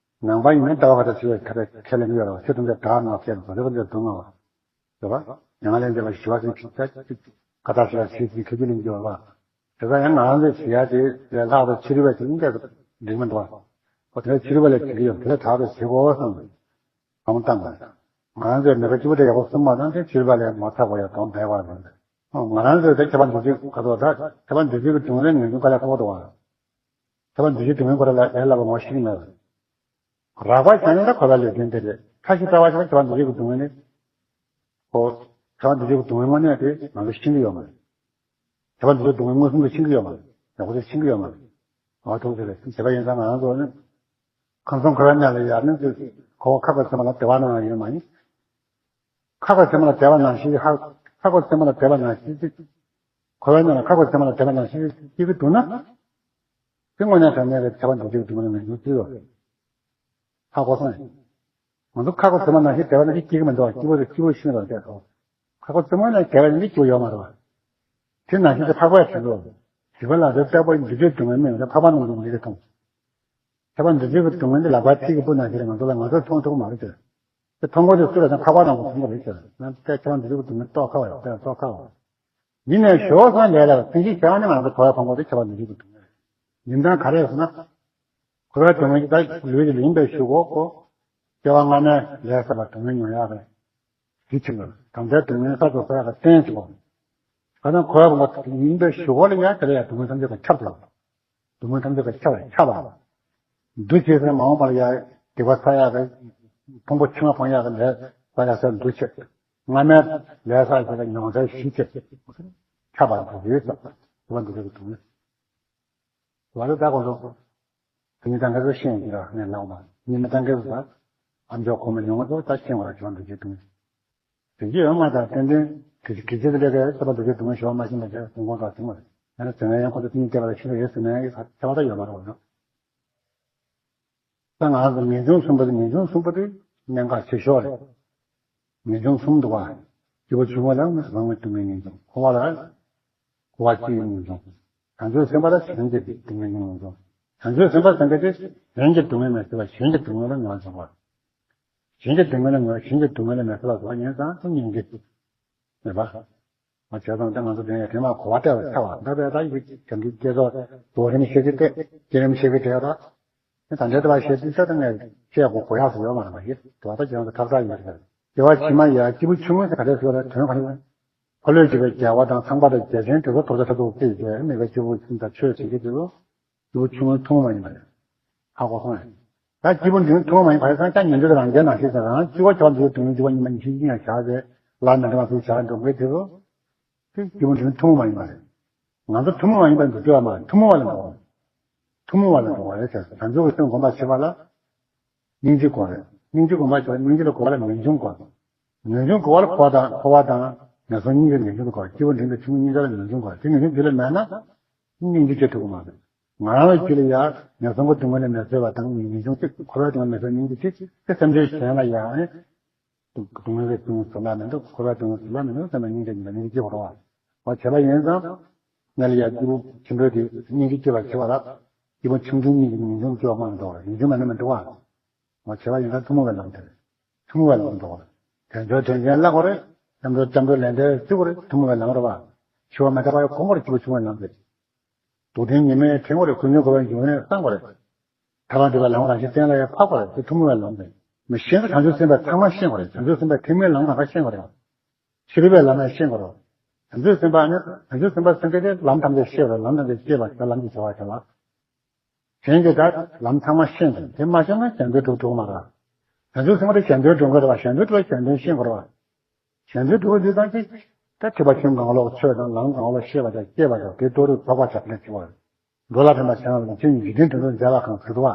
ནང་པ་ཡིན་ན་ལྟ་བ་ཁ་ཐག་ཆོད་པའི་ཁ་ཐག་ཁས་ལེན་གྱི་ཡོད་རེད་བ། ཆོས་དང་དེ་དག་ནང་བཤད་པ་རེད་བ། འདིར་སྡུག་བསྔལ་བ། རེད་བ། མྱ་ངན་ལས་འདས་པ་ཞི་བ་ཟེར་ཁྲིད་ཆ་ཁ་ཐག་ཆོད་ས་ཞིག་ཁས་ཀྱི་ལེན་གྱི་ཡོད་རེད་བ། དེ་ག་ཡང་ང་རང་ཚོས་བྱེད་ཡ་དེ་ལས་ལྷག་ཏུ་ཕྱི་རོལ་པ་ཞིག་འདྲ་འགྲིག་མི་འདུག་བ། ཨོ་དེ་ཕྱི་རོལ་པ་ལས་བྱེད་ཀྱི་ཡོད། དེ་ལས་དྲག་ཏུ་བྱེད་དགོས་བསམ། བསམ་བཏང་བ། ང་རང་ཚོས་མི་དགེ་བཅུ་པོ་དེ་ཡག་པོ་སྲུང་མ་བཏང་དེ་ཕྱི་རོལ་པ་ལས་མ་ཐར་བ་ཡང་དོན་མེད་པ་རེད། ང་རང་ཚོས་དེ་ཁྱད་པར་འདུ་བྱེད་ཁ་ཐོག་ད་ཁྱད་པར་འདུ་བྱེད་ཀྱི་སྡུག་བསྔལ་ངེས་འབྱུང་དཀའ་ལས་ཁག་པོ་འདུག་བ། ཁྱད་པར་འདུ་བྱེད་སྡུག་བསྔལ་ཁོ་རང་ལ་ལས་སླ་པོ་ངོ་ཤེས་ཀྱི་མེད་པ། རགས་པ་བྱས་ན་ད་གོ་བ་ལས་དོན་དེ་རེད། ཁ་ཞིག་ལྟ་བ་ཞིག་ལ་ཁྱད་པར་འདུ་བྱེད་ཀྱི་སྡུག་བསྔལ་ནི། ཁོ། ཁྱད་པར་འདུ་བྱེད་ཀྱི་སྡུག་བསྔལ་དངོས་གནས་དེ་ང་ཚོ་ཤེས་ཀྱི་ཡོད་མ་རེད། ཁྱད་པར་འདུ་བྱེད་སྡུག་བསྔལ་མངོན་སུམ་དུ་ཤེས་ཀྱི་ཡོད་མ་རེད། ཡག་པོ་དེ་ཤེས་ཀྱི་ཡོད་མ་རེད། འོ་ཐུག་ཟེར་རེད། བྱས་པ་ཡིན་ཙང་ང་རང་ཚོ་ནི། ཁམས་གསུམ་འཁོར་བའི་གནས་ལ་ཡར་ནི་ཁོ་ཁ་ཁོ་ཚེ་མ་ལ་བདེ་བ་གནང་ཡ་ཡོད་མ་ཡིན། ཁ་ཁོ་ཚེ་མ་ལ་བདེ་བ་གནང་ཞིག་ཧ། ཁ་ཁོ་ཚེ་མ་ལ་བདེ་བ་གནང་ཞིག་འཁོར་བའི་གནས་ལ་ཁ་ཁོ་ཚེ་མ་ལ་བདེ་བ་གནང་ཞིག་སྐྱེ་གི་འདུག་ན། དེ་དངོས་གནས་དྲང་གནས་ཀྱི་ཁྱད་པར་འདུ་བྱེད་ཀྱི་སྡུག་བསྔལ་ངེས་འབྱུང་ཚུལ་ཡོད་རེད། ཧ་གོ་སོང་ངས། ང་ཚོ་ཁ་སྒོ་བཙུན་མ་ནང་བཞིན་བྲལ་བ་ནང་བཞིན་སྐྱེ་གི་མི་འདུག་སྐྱེ་བོ་དང་སྐྱེ་བོ་ཤི་ནས་བྲལ་སོང་། ཁ་སྒོ་བཙུན་མ་ནང་བྲལ་བ་ནང་བཞིན་སྐྱེ་བོ་ཡོད་མ་རེད་བ། དེ་ནང་བཞིན་དུ་འཕགས་པ་ཡང་བྲལ་འགྲོ། བྱིས་པ་ལ་དེ་ལྟ་བུ་འདུ་བྱེད་སྡུག་བསྔལ་མེད་ན་འཕགས་པ་རྣམས་ཀྱིས་འདི་ལ་མཐོང་། ཁྱབ་པ་འདུ་བྱེད་ཀྱི་སྡུག་བསྔལ་འདི་ལག་པ་ཐིག་གི་སྤུ་ནང་བཞིན་ང་ཚོ་ལ་ང་ཚོས་མཐོང་ཐུབ་ཀྱི་མ་རེད་ཟེར། དེ་མཐོང་གོ་དེ་སུ་ལ་ཡང་འཕགས་པ་རྣམས་ཀྱིས་མཐོང་གི་རེད་ཟེར། ཡང་དེ་ཁྱབ་པ་འདུ་བྱེད་ཀྱི་སྡུག་བསྔལ་རྟོགས་ཁ་བ་ཡོད་དེ་རྟོགས་ཁ་བ། ཡིན་ནའི་ཞོག་སང་ལས་ལ་སེམས་ཤིང་བྱ་བ་ནི་ང་ཚོ་གོ་བ་ཕོངས་པ་དེ་ཁྱབ་པ་འདུ་བྱེད་ཀྱི་སྡུག་བསྔལ། ཡིན་ཙང་ག་རེ་ཟེར་ན། འཁོར་བའི་སྡུག་བསྔལ་གྱི་ད་ལུས་ཀྱི་ཡིན་པའི་གཞུག་གུ་གོ། སྐྱེ་བ་སྔ་མའི་ལས་བསགས་པ་སྡུག་བསྔལ་མྱོང་ཡག་གི་གཞི་ཆེན་པོ། གང་ལྟར་སྡུག་བསྔལ་གསར་དུ་བསགས་ཡག་གི་རྟེན་ཆེན་པོ། གང་ལྟར་འཁོར་བ་ཡིན་པའི་གཞུག་གུ་ལ་ཡང་དེ་ལ་ཡང་སྡུག་བསྔལ་ཐམས་ཅད་ཀྱིས་ཁྱབ་འགྲོ། སྡུག་བསྔལ་ཐམས་ཅད་ཀྱིས་ཁྱབ་ཁྱབ་པ། འདུ་བྱེད་ཟེར་མ་འོངས་པ་ལ་ཡང་སྡིག་པ་བསགས་ཡག་གི་ཕུང་པོ་ཕྱི་མ་སྤང་ཡག་གི་ལས་བསགས་ཡག་ཟེར་འདུ་བྱེད། སྔ་མའི་ལས་བསགས་ཡག་གི་མྱོང་ཚད་གཞི་བྱེད། ཁྱབ་པ་འདུ་བྱེད་ཟེར། སྡུག་བསྔལ་འདུ་བྱེད་ཀྱི་སྡུག་བསྔལ། བ་ལ་ད་གོ་ལོ། དེ་ཉིད་དང་འགལ་བའི་ཤེས་ཡོན་གྱི་ར་ནས་ལའོ་མ། ཉིད་མི་དང་འགལ་བའི་ས། ཨ་མཆོག་ཁོ་མོ་ཉུང་ངུ་ཚོ་ད་ཤེས་པར་བྱ་བ་འདུ་བྱེད་སྡུག་བསྔལ། དེ་ཅི་ཡོད་མ་ད་ཏན་ཏན་དེ་དེ་ཅི་དེ་ལས་ཀའི་ས་པ་འདུ་བྱེད་སྡུག་བསྔལ་ཞོག་མ་ཤེས་མ་བྱས་སུན་གོང་དང་ཟིན་མ་རེད། ཡང་ན་ཟིན་ན་ཡང་ཁོ་ཚོ་དེ་ཉིད་བལྟས་པ་ལ་ཤེས་པ་ཡོད་ཟེར་ན་ཡང་ཁྱད་པར་ད་ཡོད་མ་རེད་བ། ད་ང་ཚོ་ངེས་འབྱུང་གསུམ་པ་དེ་ངེས་འབྱུང་གསུམ་པ་དེ་གནད་འགག་ཆེ་ཤོས་རེད། ངེས་འབྱུང་གསུམ་འདུག་བ། སྐྱེས་བུ་ཆུང་ངུ་ལ་རང་གི་སྡུག་བསྔལ་ངེས་འབྱུང་། འཁོར་བ་ལ་འཁོར་བ་སྐྱེ་བའི་ངེས་འབྱུང་། བྱང་ཆུབ་སེམས་དཔའ་ལ་གཞན་གྱི་སྡུག་བསྔལ་ངེས་འབྱུང་། བྱང་ཆུབ་སེམས་དཔའ་ཟེར་མཁན་དེ་གཞན་གྱི་སྡུག་བསྔལ་མི་བཟོད་པ། གཞན་གྱི་སྡུག་བསྔལ་ལ་ངོས་འཛིན་པ། གཞན་གྱི་སྡུག་བསྔལ་ལ་ངོས། གཞན་གྱི་སྡུག་བསྔལ་ལ་མི་བཟོད་པ་ཟེར་བ་ཡིན་ཙང་སྙིང་རྗེ་མེད་པ། ང་བྱས་ཙང་ད་ང་ཚོ་དེ་ནས་དེ་མ་གོ་བ་སྤྲད་པ་ཆགས་པ་འདྲ་བས། ད་ཡི་གེ་བྱམས་སྐྱེ་ཚོགས་རོ་རིམ་ཤེས་ཀྱི་སྟེ་བསྐྱེད་རིམ་ཤེས་ཀྱི་སྟེ་ར། ད་འདྲ་དེ་བ་ཤེས་ཚུལ་ད་ངས་བཤད་དགོས་དགོས་ཡག་སུ་ཡོད་མ་རེད་པ། ཡིད་དུ་བ་ད་ཅི་ཡང་ཐབས་ཆག་ཡོད་རེད། དེ་བ་ཕྱི་མ་ཡ་སྐྱེས་བུ་ཆུང་ངུ་ཟེར་ག་རེ་ཟེར་བ་དོན་ག་རེ། འཁོར་ལོས་སྒྱུར་བའི་རྒྱལ་བ་དང་ཚངས་པ་དང་རྒྱལ་ཆེན་དེ་ཚོ་ཐོབ་བྱ་ཐབས་སུ་སྐྱེས་ཡོད་མེད་པའི་སྐྱེས་བུ་ཆུང་དང་ཆོས་བྱེད་ཀྱི་དེ་ཚོ། སྐྱེས་བུ་ཆུང་ངུ་ཐུན་མོང་མ་ཡིན་པ་རེད། ཧ་གོ་སོང་ངས། ད་སྐྱེས་བུ་འབྲིང་ཐུན་མོང་མ་ཡིན་པ་རེད། སངས་རྒྱས་ཉན་ཐོས་དང་རང་རྒྱལ་ནང་བཞིན་ཟེར་རང་སྤྱི་བོ་ཆོག་འདུག་དུང་སྤྱི་བོ་གཉིས་པ་ཉི་ཤུ་གཉིས་ཡང་བཞག་ཚེ་ལ་མི་འདྲ་བ་ཚུར་བཞག་འགྲོ་མཁན་དེ་ཚོ། དེ་སྐྱེས་བུ་འབྲིང་ཐུན་མོང་མ་ཡིན་པ་རེད། ང་ཚོ་ཐུན་མོང་མ་ཡིན་པ་འདུ་འགྲོ་བ་མ་རེད། ཐུན་མོང་བ་ལ་འགྲོ་བ་རེད། ཐུན་མོང་བ་ལ་འགྲོ་བ་རེད་ཟེར། བྱང་ཆུབ་ཀྱི་སེམས་སྒོམ་པ་བྱེད་པ་ལ། སྙིང་རྗེ་དགོས་རེད། སྙིང་རྗེ་སྒོམ་པ་བྱེད་པ་སྙིང་རྗེ་ལ་གོ་བ་ལ་ངེས་འབྱུང་དགོས། ངེས་འབྱུང་གོ་བ་ལ་འཁོར་བ་དང་འཁོར་བ་དང་ངན་སོང་གཉིས་ཀྱི་ངེས་འབྱུང་དགོས། སྐྱེས་བུ་འབྲིང་དང་ཆུང་ངུ་གཉིས་ཀ་ལ་ངེས་འབྱུང་དགོས། དེ་ངེས་འབྱུང་རྒྱུད་ལ་མེད་ན། སྙིང་རྗེ་སྐྱེ་ཐུབ་ཀྱི་མ་རེད། ང་རང་ལ་རྒྱུད་ལ་ཡ་ངན་སོང་གི་སྡུག་བསྔལ་ལས་མི་བཟོད་པ་དང་ངེས་འབྱུང་གཅིག་འཁོར་བའི་སྡུག་བསྔལ་མི་བཟོད་སྙིང་རྗེ་གཅིག་དེ་སེམས་ཅན་གཞན་ལ་ཡ་ཨེ། སྡུག་བསྔལ་གྱི་སྡུག་བསྔལ་ཟེར་ལ་མི་འདུག་འཁོར་བའི་སྡུག་བསྔལ་ཟེར་ལ་མི་འདུག་བསམ་པའི་སྙིང་རྗེ་ཉིད་ལ་སྙིང་རྗེ་སྐྱེ་དགོས་རེད་བ། འོ་བྱས་པ་ཡིན་ཙང་། ང་ལ་ཡ་སྐྱེས་བུ་ཆེན་པོའི་དེ་སྙིང་རྗེ་སྐྱེ་བར་བྱེད་པ་ལ། སྐྱེས་བུ་ཆུང་ཆུང་གཉིས་ཀྱི་ངེས་འབྱུང་སྐྱེ་བ་མ་འདུག་ངེས་འབྱུང་མེད་ན་མི་འདུག་བ། ང་བྱས་པ་ཡིན་ན་ཐུན་མོང་བའི་ལམ་དེ་རེད། ཐུན་མོང་བའི་ལམ་འགྲོ་བ་རེད། དལ་འབྱོར་དོན་ཆེན་བརླག་དགོས་རེད། སྐྱབས་འགྲོ་སྐྱབས་འགྲོ་ལས་འབྲས་བརྩི་དགོས་རེད། ཐུན་མོང་བའི་ལམ་རེད་བ། འཆི་བ་མི་རྟག་པ་ཡང་གོམས་དགོས་རེད། སྐྱེས་བུ་ཆུང་བའི་ལམ་རེད། སྡུག་བདེན་ཉེས་དམིགས་དྲན་དགོས་རེད། ཀུན་འབྱུང་འཁོར་བའི་འབྱུང་གནས་སྤང་དགོས་རེད། ཐར་པ་འདོད་པའི་ལམ་རང་བཞིན་གཏན་ལ་ཡང་ཕབ་དགོས་རེད། དེ་ཐུན་མོང་བའི་ལམ་རེད། མི་ཤེས་ན་བྱང་ཆུབ་སེམས་དཔའི་ཐེག་དམན་ཤེས་དགོས་རེད། བྱང་ཆུབ་སེམས་དཔའི་ཐེག་དམན་ལམ་རང་ག་ཤེས་དགོས་རེད། ཤེས་རིག་པའི་ལམ་ཡང་ཤེས་དགོས་རེད། བྱང་ཆུབ་སེམས་དཔའ་ནི་བྱང་ཆུབ་སེམས་དཔའ་སེམས་བསྐྱེད་དེ་ལམ་ཐམས་ཅད་ཤེས་པ་རེད། ལམ་ཐམས་ཅད་ཤེས་པ་དེ་ལམ་གྱི་བྱ་བ་བྱ་བ། གཞན་གྱིས་ད་ལམ་ཚང་མ་ཤེས་ཀྱང་དེ་མ་ཤེས་ན་གཞན་དོན་སྒྲུབ་ཐུབ་མ་རེད། བྱང་ཆུབ་སེམས་དཔའ་དེ་གཞན་དོན་སྒྲུབ་དགོས་རེད་བ། གཞན་དོན་སྒྲུབ་གཞན་དོན་ཤེས་དགོས་རེད་བ། གཞན་དོན་སྒྲུབ་དུས་ཙམ་གྱི་ད་ཐེག་པ་ཆུང་གང་ལོག་ཆོས་དང་ལམ་གང་ལོག་ཤེས་པ་དང་སྐྱེས་པ་དང་དེ་རྟོགས་རིགས་རྫོགས་པ་བྱ་ཕན་ཆེ་བ་རེད། འགྲོ་ལ་ཕན་པ་བྱས་ན་ལམ་ཆེན་གཉིས་འཇིག་རྟེན་དོན་དུ་མཛད་པ་གང་ཟེར་དུ་བ།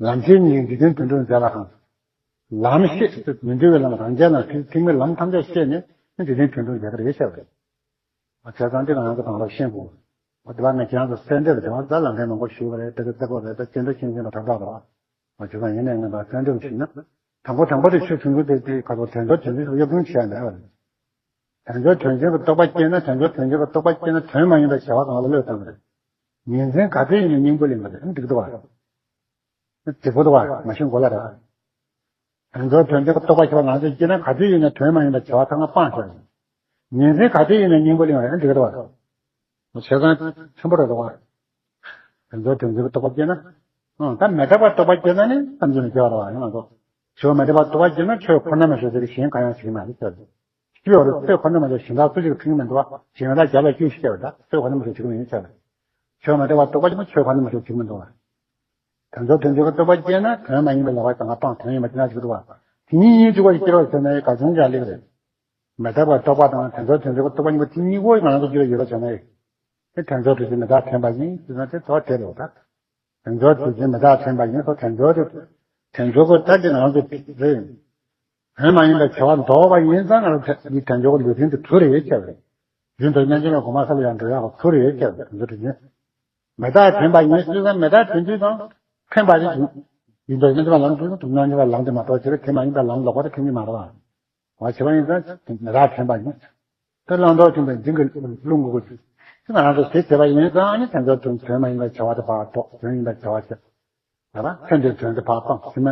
ལམ་ཆེན་གཉིས་འཇིག་རྟེན་དོན་དུ་མཛད་པ་གང་། ལམ་ཤེས་མི་འདུལ་བའི་ལམ་རང་རྒྱལ་ན་ཐེག་དམན་ལམ་ཐམས་ཅད་ཤེས་ནས་འཇིག་རྟེན་དོན་དུ་མཛད་པ་རེད་ཤེས་པ་རེད། བྱས་ཙང་དེ་ང་རང་ཚོ་གང་ལོག་ཤེས་དགོས། འོ་དེ་བ་ནས་ཁྱེད་རང་ཚོ་གསལ་འདེབས་དེ་བ་ད་ལམ་འདྲེན་མང་པོ་ཞུས་པ་རེད། དེ་ཚོ་བརྩེ་བ་རེད། ད་སྐྱེ་འགྲོ་ཁྱིམ་ཚན་པ་དྲག་དྲག་རེད་བ། འོ་བྱས་ཙང་ཡིན་ནའི་ང་ཚོ་གསལ་འདེབས་ཞུས་ན། དང་པོ་དང་པོ་དེ་ཆོས་ཐུན་ཚོད་དེ་དེ་ཁ་ཐོག་དལ་འབྱོར་དོན་ཆེན་གཡོ་སྒྱུ་བྱས་མེད་པ་རེད། དལ་འབྱོར་དོན་ཆེན་གྱི་རྟོགས་པ་སྐྱེས་ན་དལ་འབྱོར་དོན་ཆེན་གྱི་རྟོགས་པ་སྐྱེས་ན་དོན་མ་ཡིན་པའི་བྱ་བ་གང་ལ་བློས་བཏང་བ་རེད། ཉིན་མཚན་ག་ཚོད་ཡིན་ན་སྙིང་པོ་ལེན་པ་རེད། འགྲིག་འདུག་བ། འགྲིག་པོ་འདུག་བ། མ་ཤེས་གོ་ལ་རེད། དལ་འབྱོར་དོན་ཆེན་གྱི་རྟོགས་པ་ཤེས་པ་ང་ཚོས་སྐྱེས་ན་ག་ཚོད་ཡིན་ན་དོན་མ་ཡིན་པའི་བྱ་བ་ཚང་མ་སྤངས་ཤོག་ཉིན་མཚན་ག་ཚོད་ཡིན་ན་སྙིང་པོ་ལེན་པ་རེད། འགྲིག་འདུག་བ། བྱས་ཙང་ཆེན་པོ་རེད་འདུག་བ། དལ་འབྱོར་དོན་ཆེན་གྱི་རྟོགས་པ་སྐྱེས་ན། ཨང་། ད་མི་རྟག་པའི་རྟོགས་པ་སྐྱེས་ན་ནི་བསམ་གྱིས་མི་ཁྱབ་པ་རེད་བ། ཡང་ང་ཚོ། ཆོས་མི་རྟག་པའི་རྟོགས་པ་སྐྱེས་ན་ཆོས་ཁོ་ན་མ་ཤེས་ཟེར་གྱི་གཞན་གང་ཡང་ཤེས་ཀྱི་མ་རེད་ཟེར། སྐྱེས་པ་རེད། ཆོས་ཁོ་ན་མ་ཤེས་གཞན་དག་སུ་ཞིག་ཁེངས་མི་འདུག་བ། གཞན་དག་རྒྱབ་ལ་སྐྱོན་ཤེས་པ་ད་ཆོས་ཁོ་ན་མ་ཤེས་བྱེད་ཀྱི་མི་ཡིན་ཟེར། ཆོས་མི་རྟག་པའི་རྟོགས་པ་སྐྱེས་ན་ཆོས་ཁོ་ན་མ་ཤེས་བྱེད་ཀྱི་མི་འདུག་བ། དལ་འབྱོར་དོན་ཆེན་གྱི་རྟོགས་པ་སྐྱེས་ན་དོན་མ་ཡིན་པའི་ལོག་པ་ཚང་མ་སྤངས། དོན་ཡིན་པ་ཅི་ན་ཞིག་འདུག་བ། དེ་གཉིས་གཉིས་གཅིག་པ་ཞིག་སྐྱེ་རོགས་ཟེར་ན་ཡང་ག་བྱུང་ཀྱང་ལེགས་རེད། མི་རྟག་པའི་རྟོགས་པ་དང་དལ་འབྱོར་དོན་ཆེན་གྱི་རྟོགས་པ་གཉིས་པོ་དེ་གཉིས་པོ་ང་རང་ཚོ་རྒྱུད་ལ་ཡོད་པ་བྱས་ན་ཡང་། དེ་དལ་འབྱོར་དོན་ཆེན་མི་རྟག་དྲན་པ་ཡིན་ཟེར་ན་དེ་དོགས་བྲལ་རེད་བ་ད། དལ་འབྱོར་དོན་ཆེན་མི་རྟག་དྲན་པ་ཡིན་སོགས་དལ་འབྱོར་དེ། དལ་འབྱོར་གྱི་རྟགས་དེ་ང་ཚོ་རེད། དོན་མ་ཡིན་པའི་བྱ་བ་ལྡོག་པ་ཡིན་ཙང་ང་ཚོ་འདི་དལ་འབྱོར་གྱི་ལུས་རྟེན་དེ་དུ་རེད་ཟེར་བ་རེད། རྒྱུན་དུ་མཉམ་གཞག་ལ་གོང་མ་ས་ལ་ཡང་འགྲོ་ཡག་གི་དུ་རེད་ཟེར་བ་རེད། དལ་འབྱོར་དོན་ཆེན། མི་རྟག་དྲན་པ་ཡིན་ཟེར་ཙང་མི་རྟག་དྲན་དུས་ཙང་ཕན་པ་ཞིག་བྱུང་། ཡིན་པས་རྣམ་པར་ལངས་དུས་རྣམ་པར་ལངས་ཏེ་མ་གཏོགས་བྱེད་པ་དེ་མ་ཡིན་པ་ལམ་ལོག་པ་དེ་མཁྱེན་གྱི་མ་རེད་བ། བ་བྱེད་པ་ཡིན་ཙང་རག་དྲན་པ་ཡིན། དེ་བླང་དོར་མཁྱེན་པའི་འཛིན་གྱི་རླུང་གི་སྒོ་ནས་ང་རང་ཚོ་དེ་བྱེད་པ་ཡིན་ཙང་ནི་དེ་ཚོ་དོན་དོན་མ་ཡིན་པའི་བྱ་བ་དེ་ཕར་ལྡོག་དོན་ཡིན་པའི་བྱ་བ་བྱེད། ད་ཕན་བདེའི་དོན་དེ་ཕར་སྤང་ཕྱི་མ་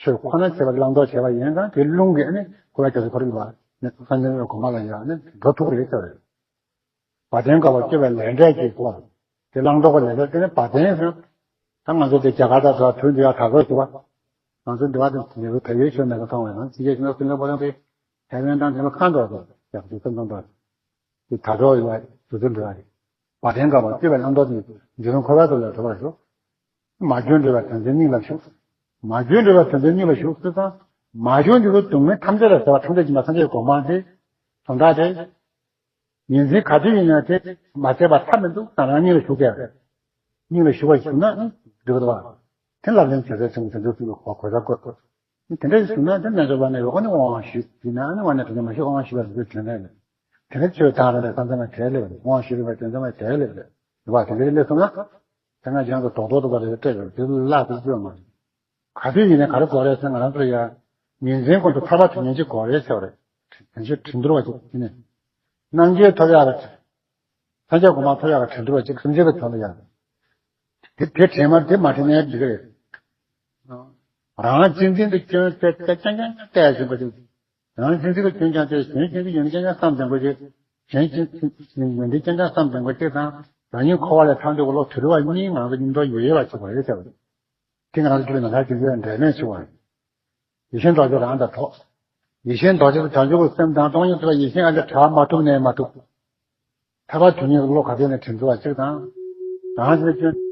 ཆོས་ཁོ་ན་བྱེད་པ་བླང་དོར་བྱེད་པ་ཡིན་ཙང་དེ་རླུང་གིས་ནི་འཁོར་བའི་རྒྱ་མཚོ་འཁོར་གྱི་བ་ནི་སངས་རྒྱས་གོང་མ་ལ་ཡང་ནི་འགྲོ་ཐུབ་རེད་ཟེར་བ་རེད། བ་དན་དགའ་བ་སྤྱོད་པའི་ལས་འབྲས་ཀྱི་སྐོར། དེ་བླང་དོར་གྱི་ལས་འབྲས་དེ་ནི་བ་དན་ཟེར། ད་ང་ཚོ་དེ་རྒྱ་གར་དང་དུ་བ་དྲག་རོགས་ཞུ་བ། ང་ཚོ་འདི་བ་དེ་ཉེ་བའི་བལ་ཡུལ་ཆོས་མེད་པ་མཐོང་བས་ན་ཕྱི་རྒྱལ་ཕྱི་ནང་སྲིད་ལ་པོ་རང་དེ་ཐའེ་ཝན་དང་དེ་ལ་ཁ་འགྲོ་དེ་ཡག་ཤོས་སེམས་ཙམ་དང་དེ་དྲག་རོགས་ཡོད་བ་དུ་དུ་འདྲ་བ་རེད། བ་དན་དགའ་བ་སྤྱོད་པའི་བླང་དོར་དེ་འཇིགས་རུང་འཁོར་བ་དུ་ལ་འགྲོ་བར་ཞུ། མ་གྱུར་འབྲེལ་བའི་དོན་མཛད་སྙིང་ལ་ཞུགས། མ་གྱུར་འབྲེལ་བའི་དོན་མཛད་སྙིང་ལ་ཞུགས་ཟེར་ཙང་། མ་གྱུར་འབྲེལ་བའི་སྡུག་བསྔལ་ཐམས་ཅད་ལ་ཟེར་བ་ཐམས་ཅད་སྦྱིན་པ་སངས་རྒྱས་གོ་འཕང་དེ། དོན་དག་དེ། ཉིན་མཚན་ག་དུས་ཡིན་ན་དེ་མ་བྱས་པ་ཐབས་མི་འདུག་ད་རང་སྙིང་ལ་ཞུགས་ཀྱི། སྙིང་ལ་ཞུགས་པ་ཞུགས་ན་ནི་འགྲིག་གི་འདུག་བ། དེ་ལབ་ལན་བྱེད་ས་ཆེན་པོ་དེ་ཚོ་ཚུལ་གོ་གོ་ས་གོ། དེ་འདྲ་ཞུགས་ན་དེ་རྣལ་འབྱོར་པ་ནི་འོ་ནི་དབང་ཞུས་ཡིན་ན་ནི་དབང་ནི་དེ་ཚོ་མ་ཞུགས་དབང་ཞུས་པ་དེ་ཚོ་དྲན་ལས་ལ། དེ་ནི་ཆོས་དང་རེ་བསམ་ཚང་མ་བྲལ་ལེ་བ་དབང་ཞུས་པ་དེ་ཚང་མ་བྲལ་ལེ་བ་དེ་འདྲ་སླེབས་སོང་ན། དེ་སྔ་རྒྱང་དུ་རྡོག་རྡོག་ཏུ་བ་རེ་སྤྲད་པ་དེ་བརླག་ཏུ་བཅོས་མ་རེད། ག་དུས་ཡིན་ནའི་ག་རེ་དགོས་རེད་ཟེར་ང་རང་ཚོ་ཡ། ཉིན་མཚན་ཀུན་ཏུ་ཐར་པ་དོན་གཉེར་ཅིག་དགོས་རེད་ཟེར་བ་རེད། དོན་གཉེར་དྲིན་གཏོར་བ་ཅིག་དེ་ནས། རྣམ་མཁྱེན་ཐོབ་ཡག་གི། སངས་རྒྱས་གོ་འཕང་ཐོབ་ཡག་གི་དྲིན་གཏོར་བ་ཅིག་སེམས་ཅན་གྱི་དོན་ལ་ཡ། དེ་དེ་དྲན་མ་དེ་མ་དྲན་ནའི་འགྲིག་གི་རེད། རང་གཅེས་འཛིན་གྱི་སྐྱོན་དེ་དེ་རྐྱང་རྐྱང་བལྟས་ཟིན་པ་ཅིག་རང་གཅེས་འཛིན་གྱི་སྐྱོན་ཀྱང་དེ་གཞན་གཅེས་འཛིན་ཡོད་ཀྱང་ཀྱང་བསམ་བྱུང་བ་ཅིག་གཞན་གཅེས་འཛིན་ཡོད་ཀྱང་ཀྱང་བསམ་བྱུང་བ་ཅིག་དང་། རང་ཉིད་འཁོར་བ་ལས་ཐར་འདོད་ཀྱི་བློ་དུད་འགྲོ་བ་གཉིས་ང་ཚོ་མཉམ་དུ་ཡོད་ཡོད་པ་ཞིག་རེད་ཟེར་བ་རེད། དེ་ང་རང་ཚོ་ནང་ལ་དེ་ཚོའི་འབྲེལ་མེད་ཞུ་བ་རེད། ཡེ་ཤེས་རྡོ་རྗེ་རང་དང་གྲོགས། ཡེ་ཤེས་རྡོ་རྗེ་དང་བྱང་ཆུབ་ཀྱི་སེམས་དང་སྟོང་ཉིད་རྟོགས་པའི་ཡེ་ཤེས་ཨ་འདྲ་བྲལ་མ་ཐུབ་ནས་མ་ཐུབ། ཐར་པ་དོན་གཉེར་གྱི་བློ་ག་དེ་ནས་དྲན་ཚུལ་བ་གཅིག་དང་། རང་བཞིན་སྐྱོན།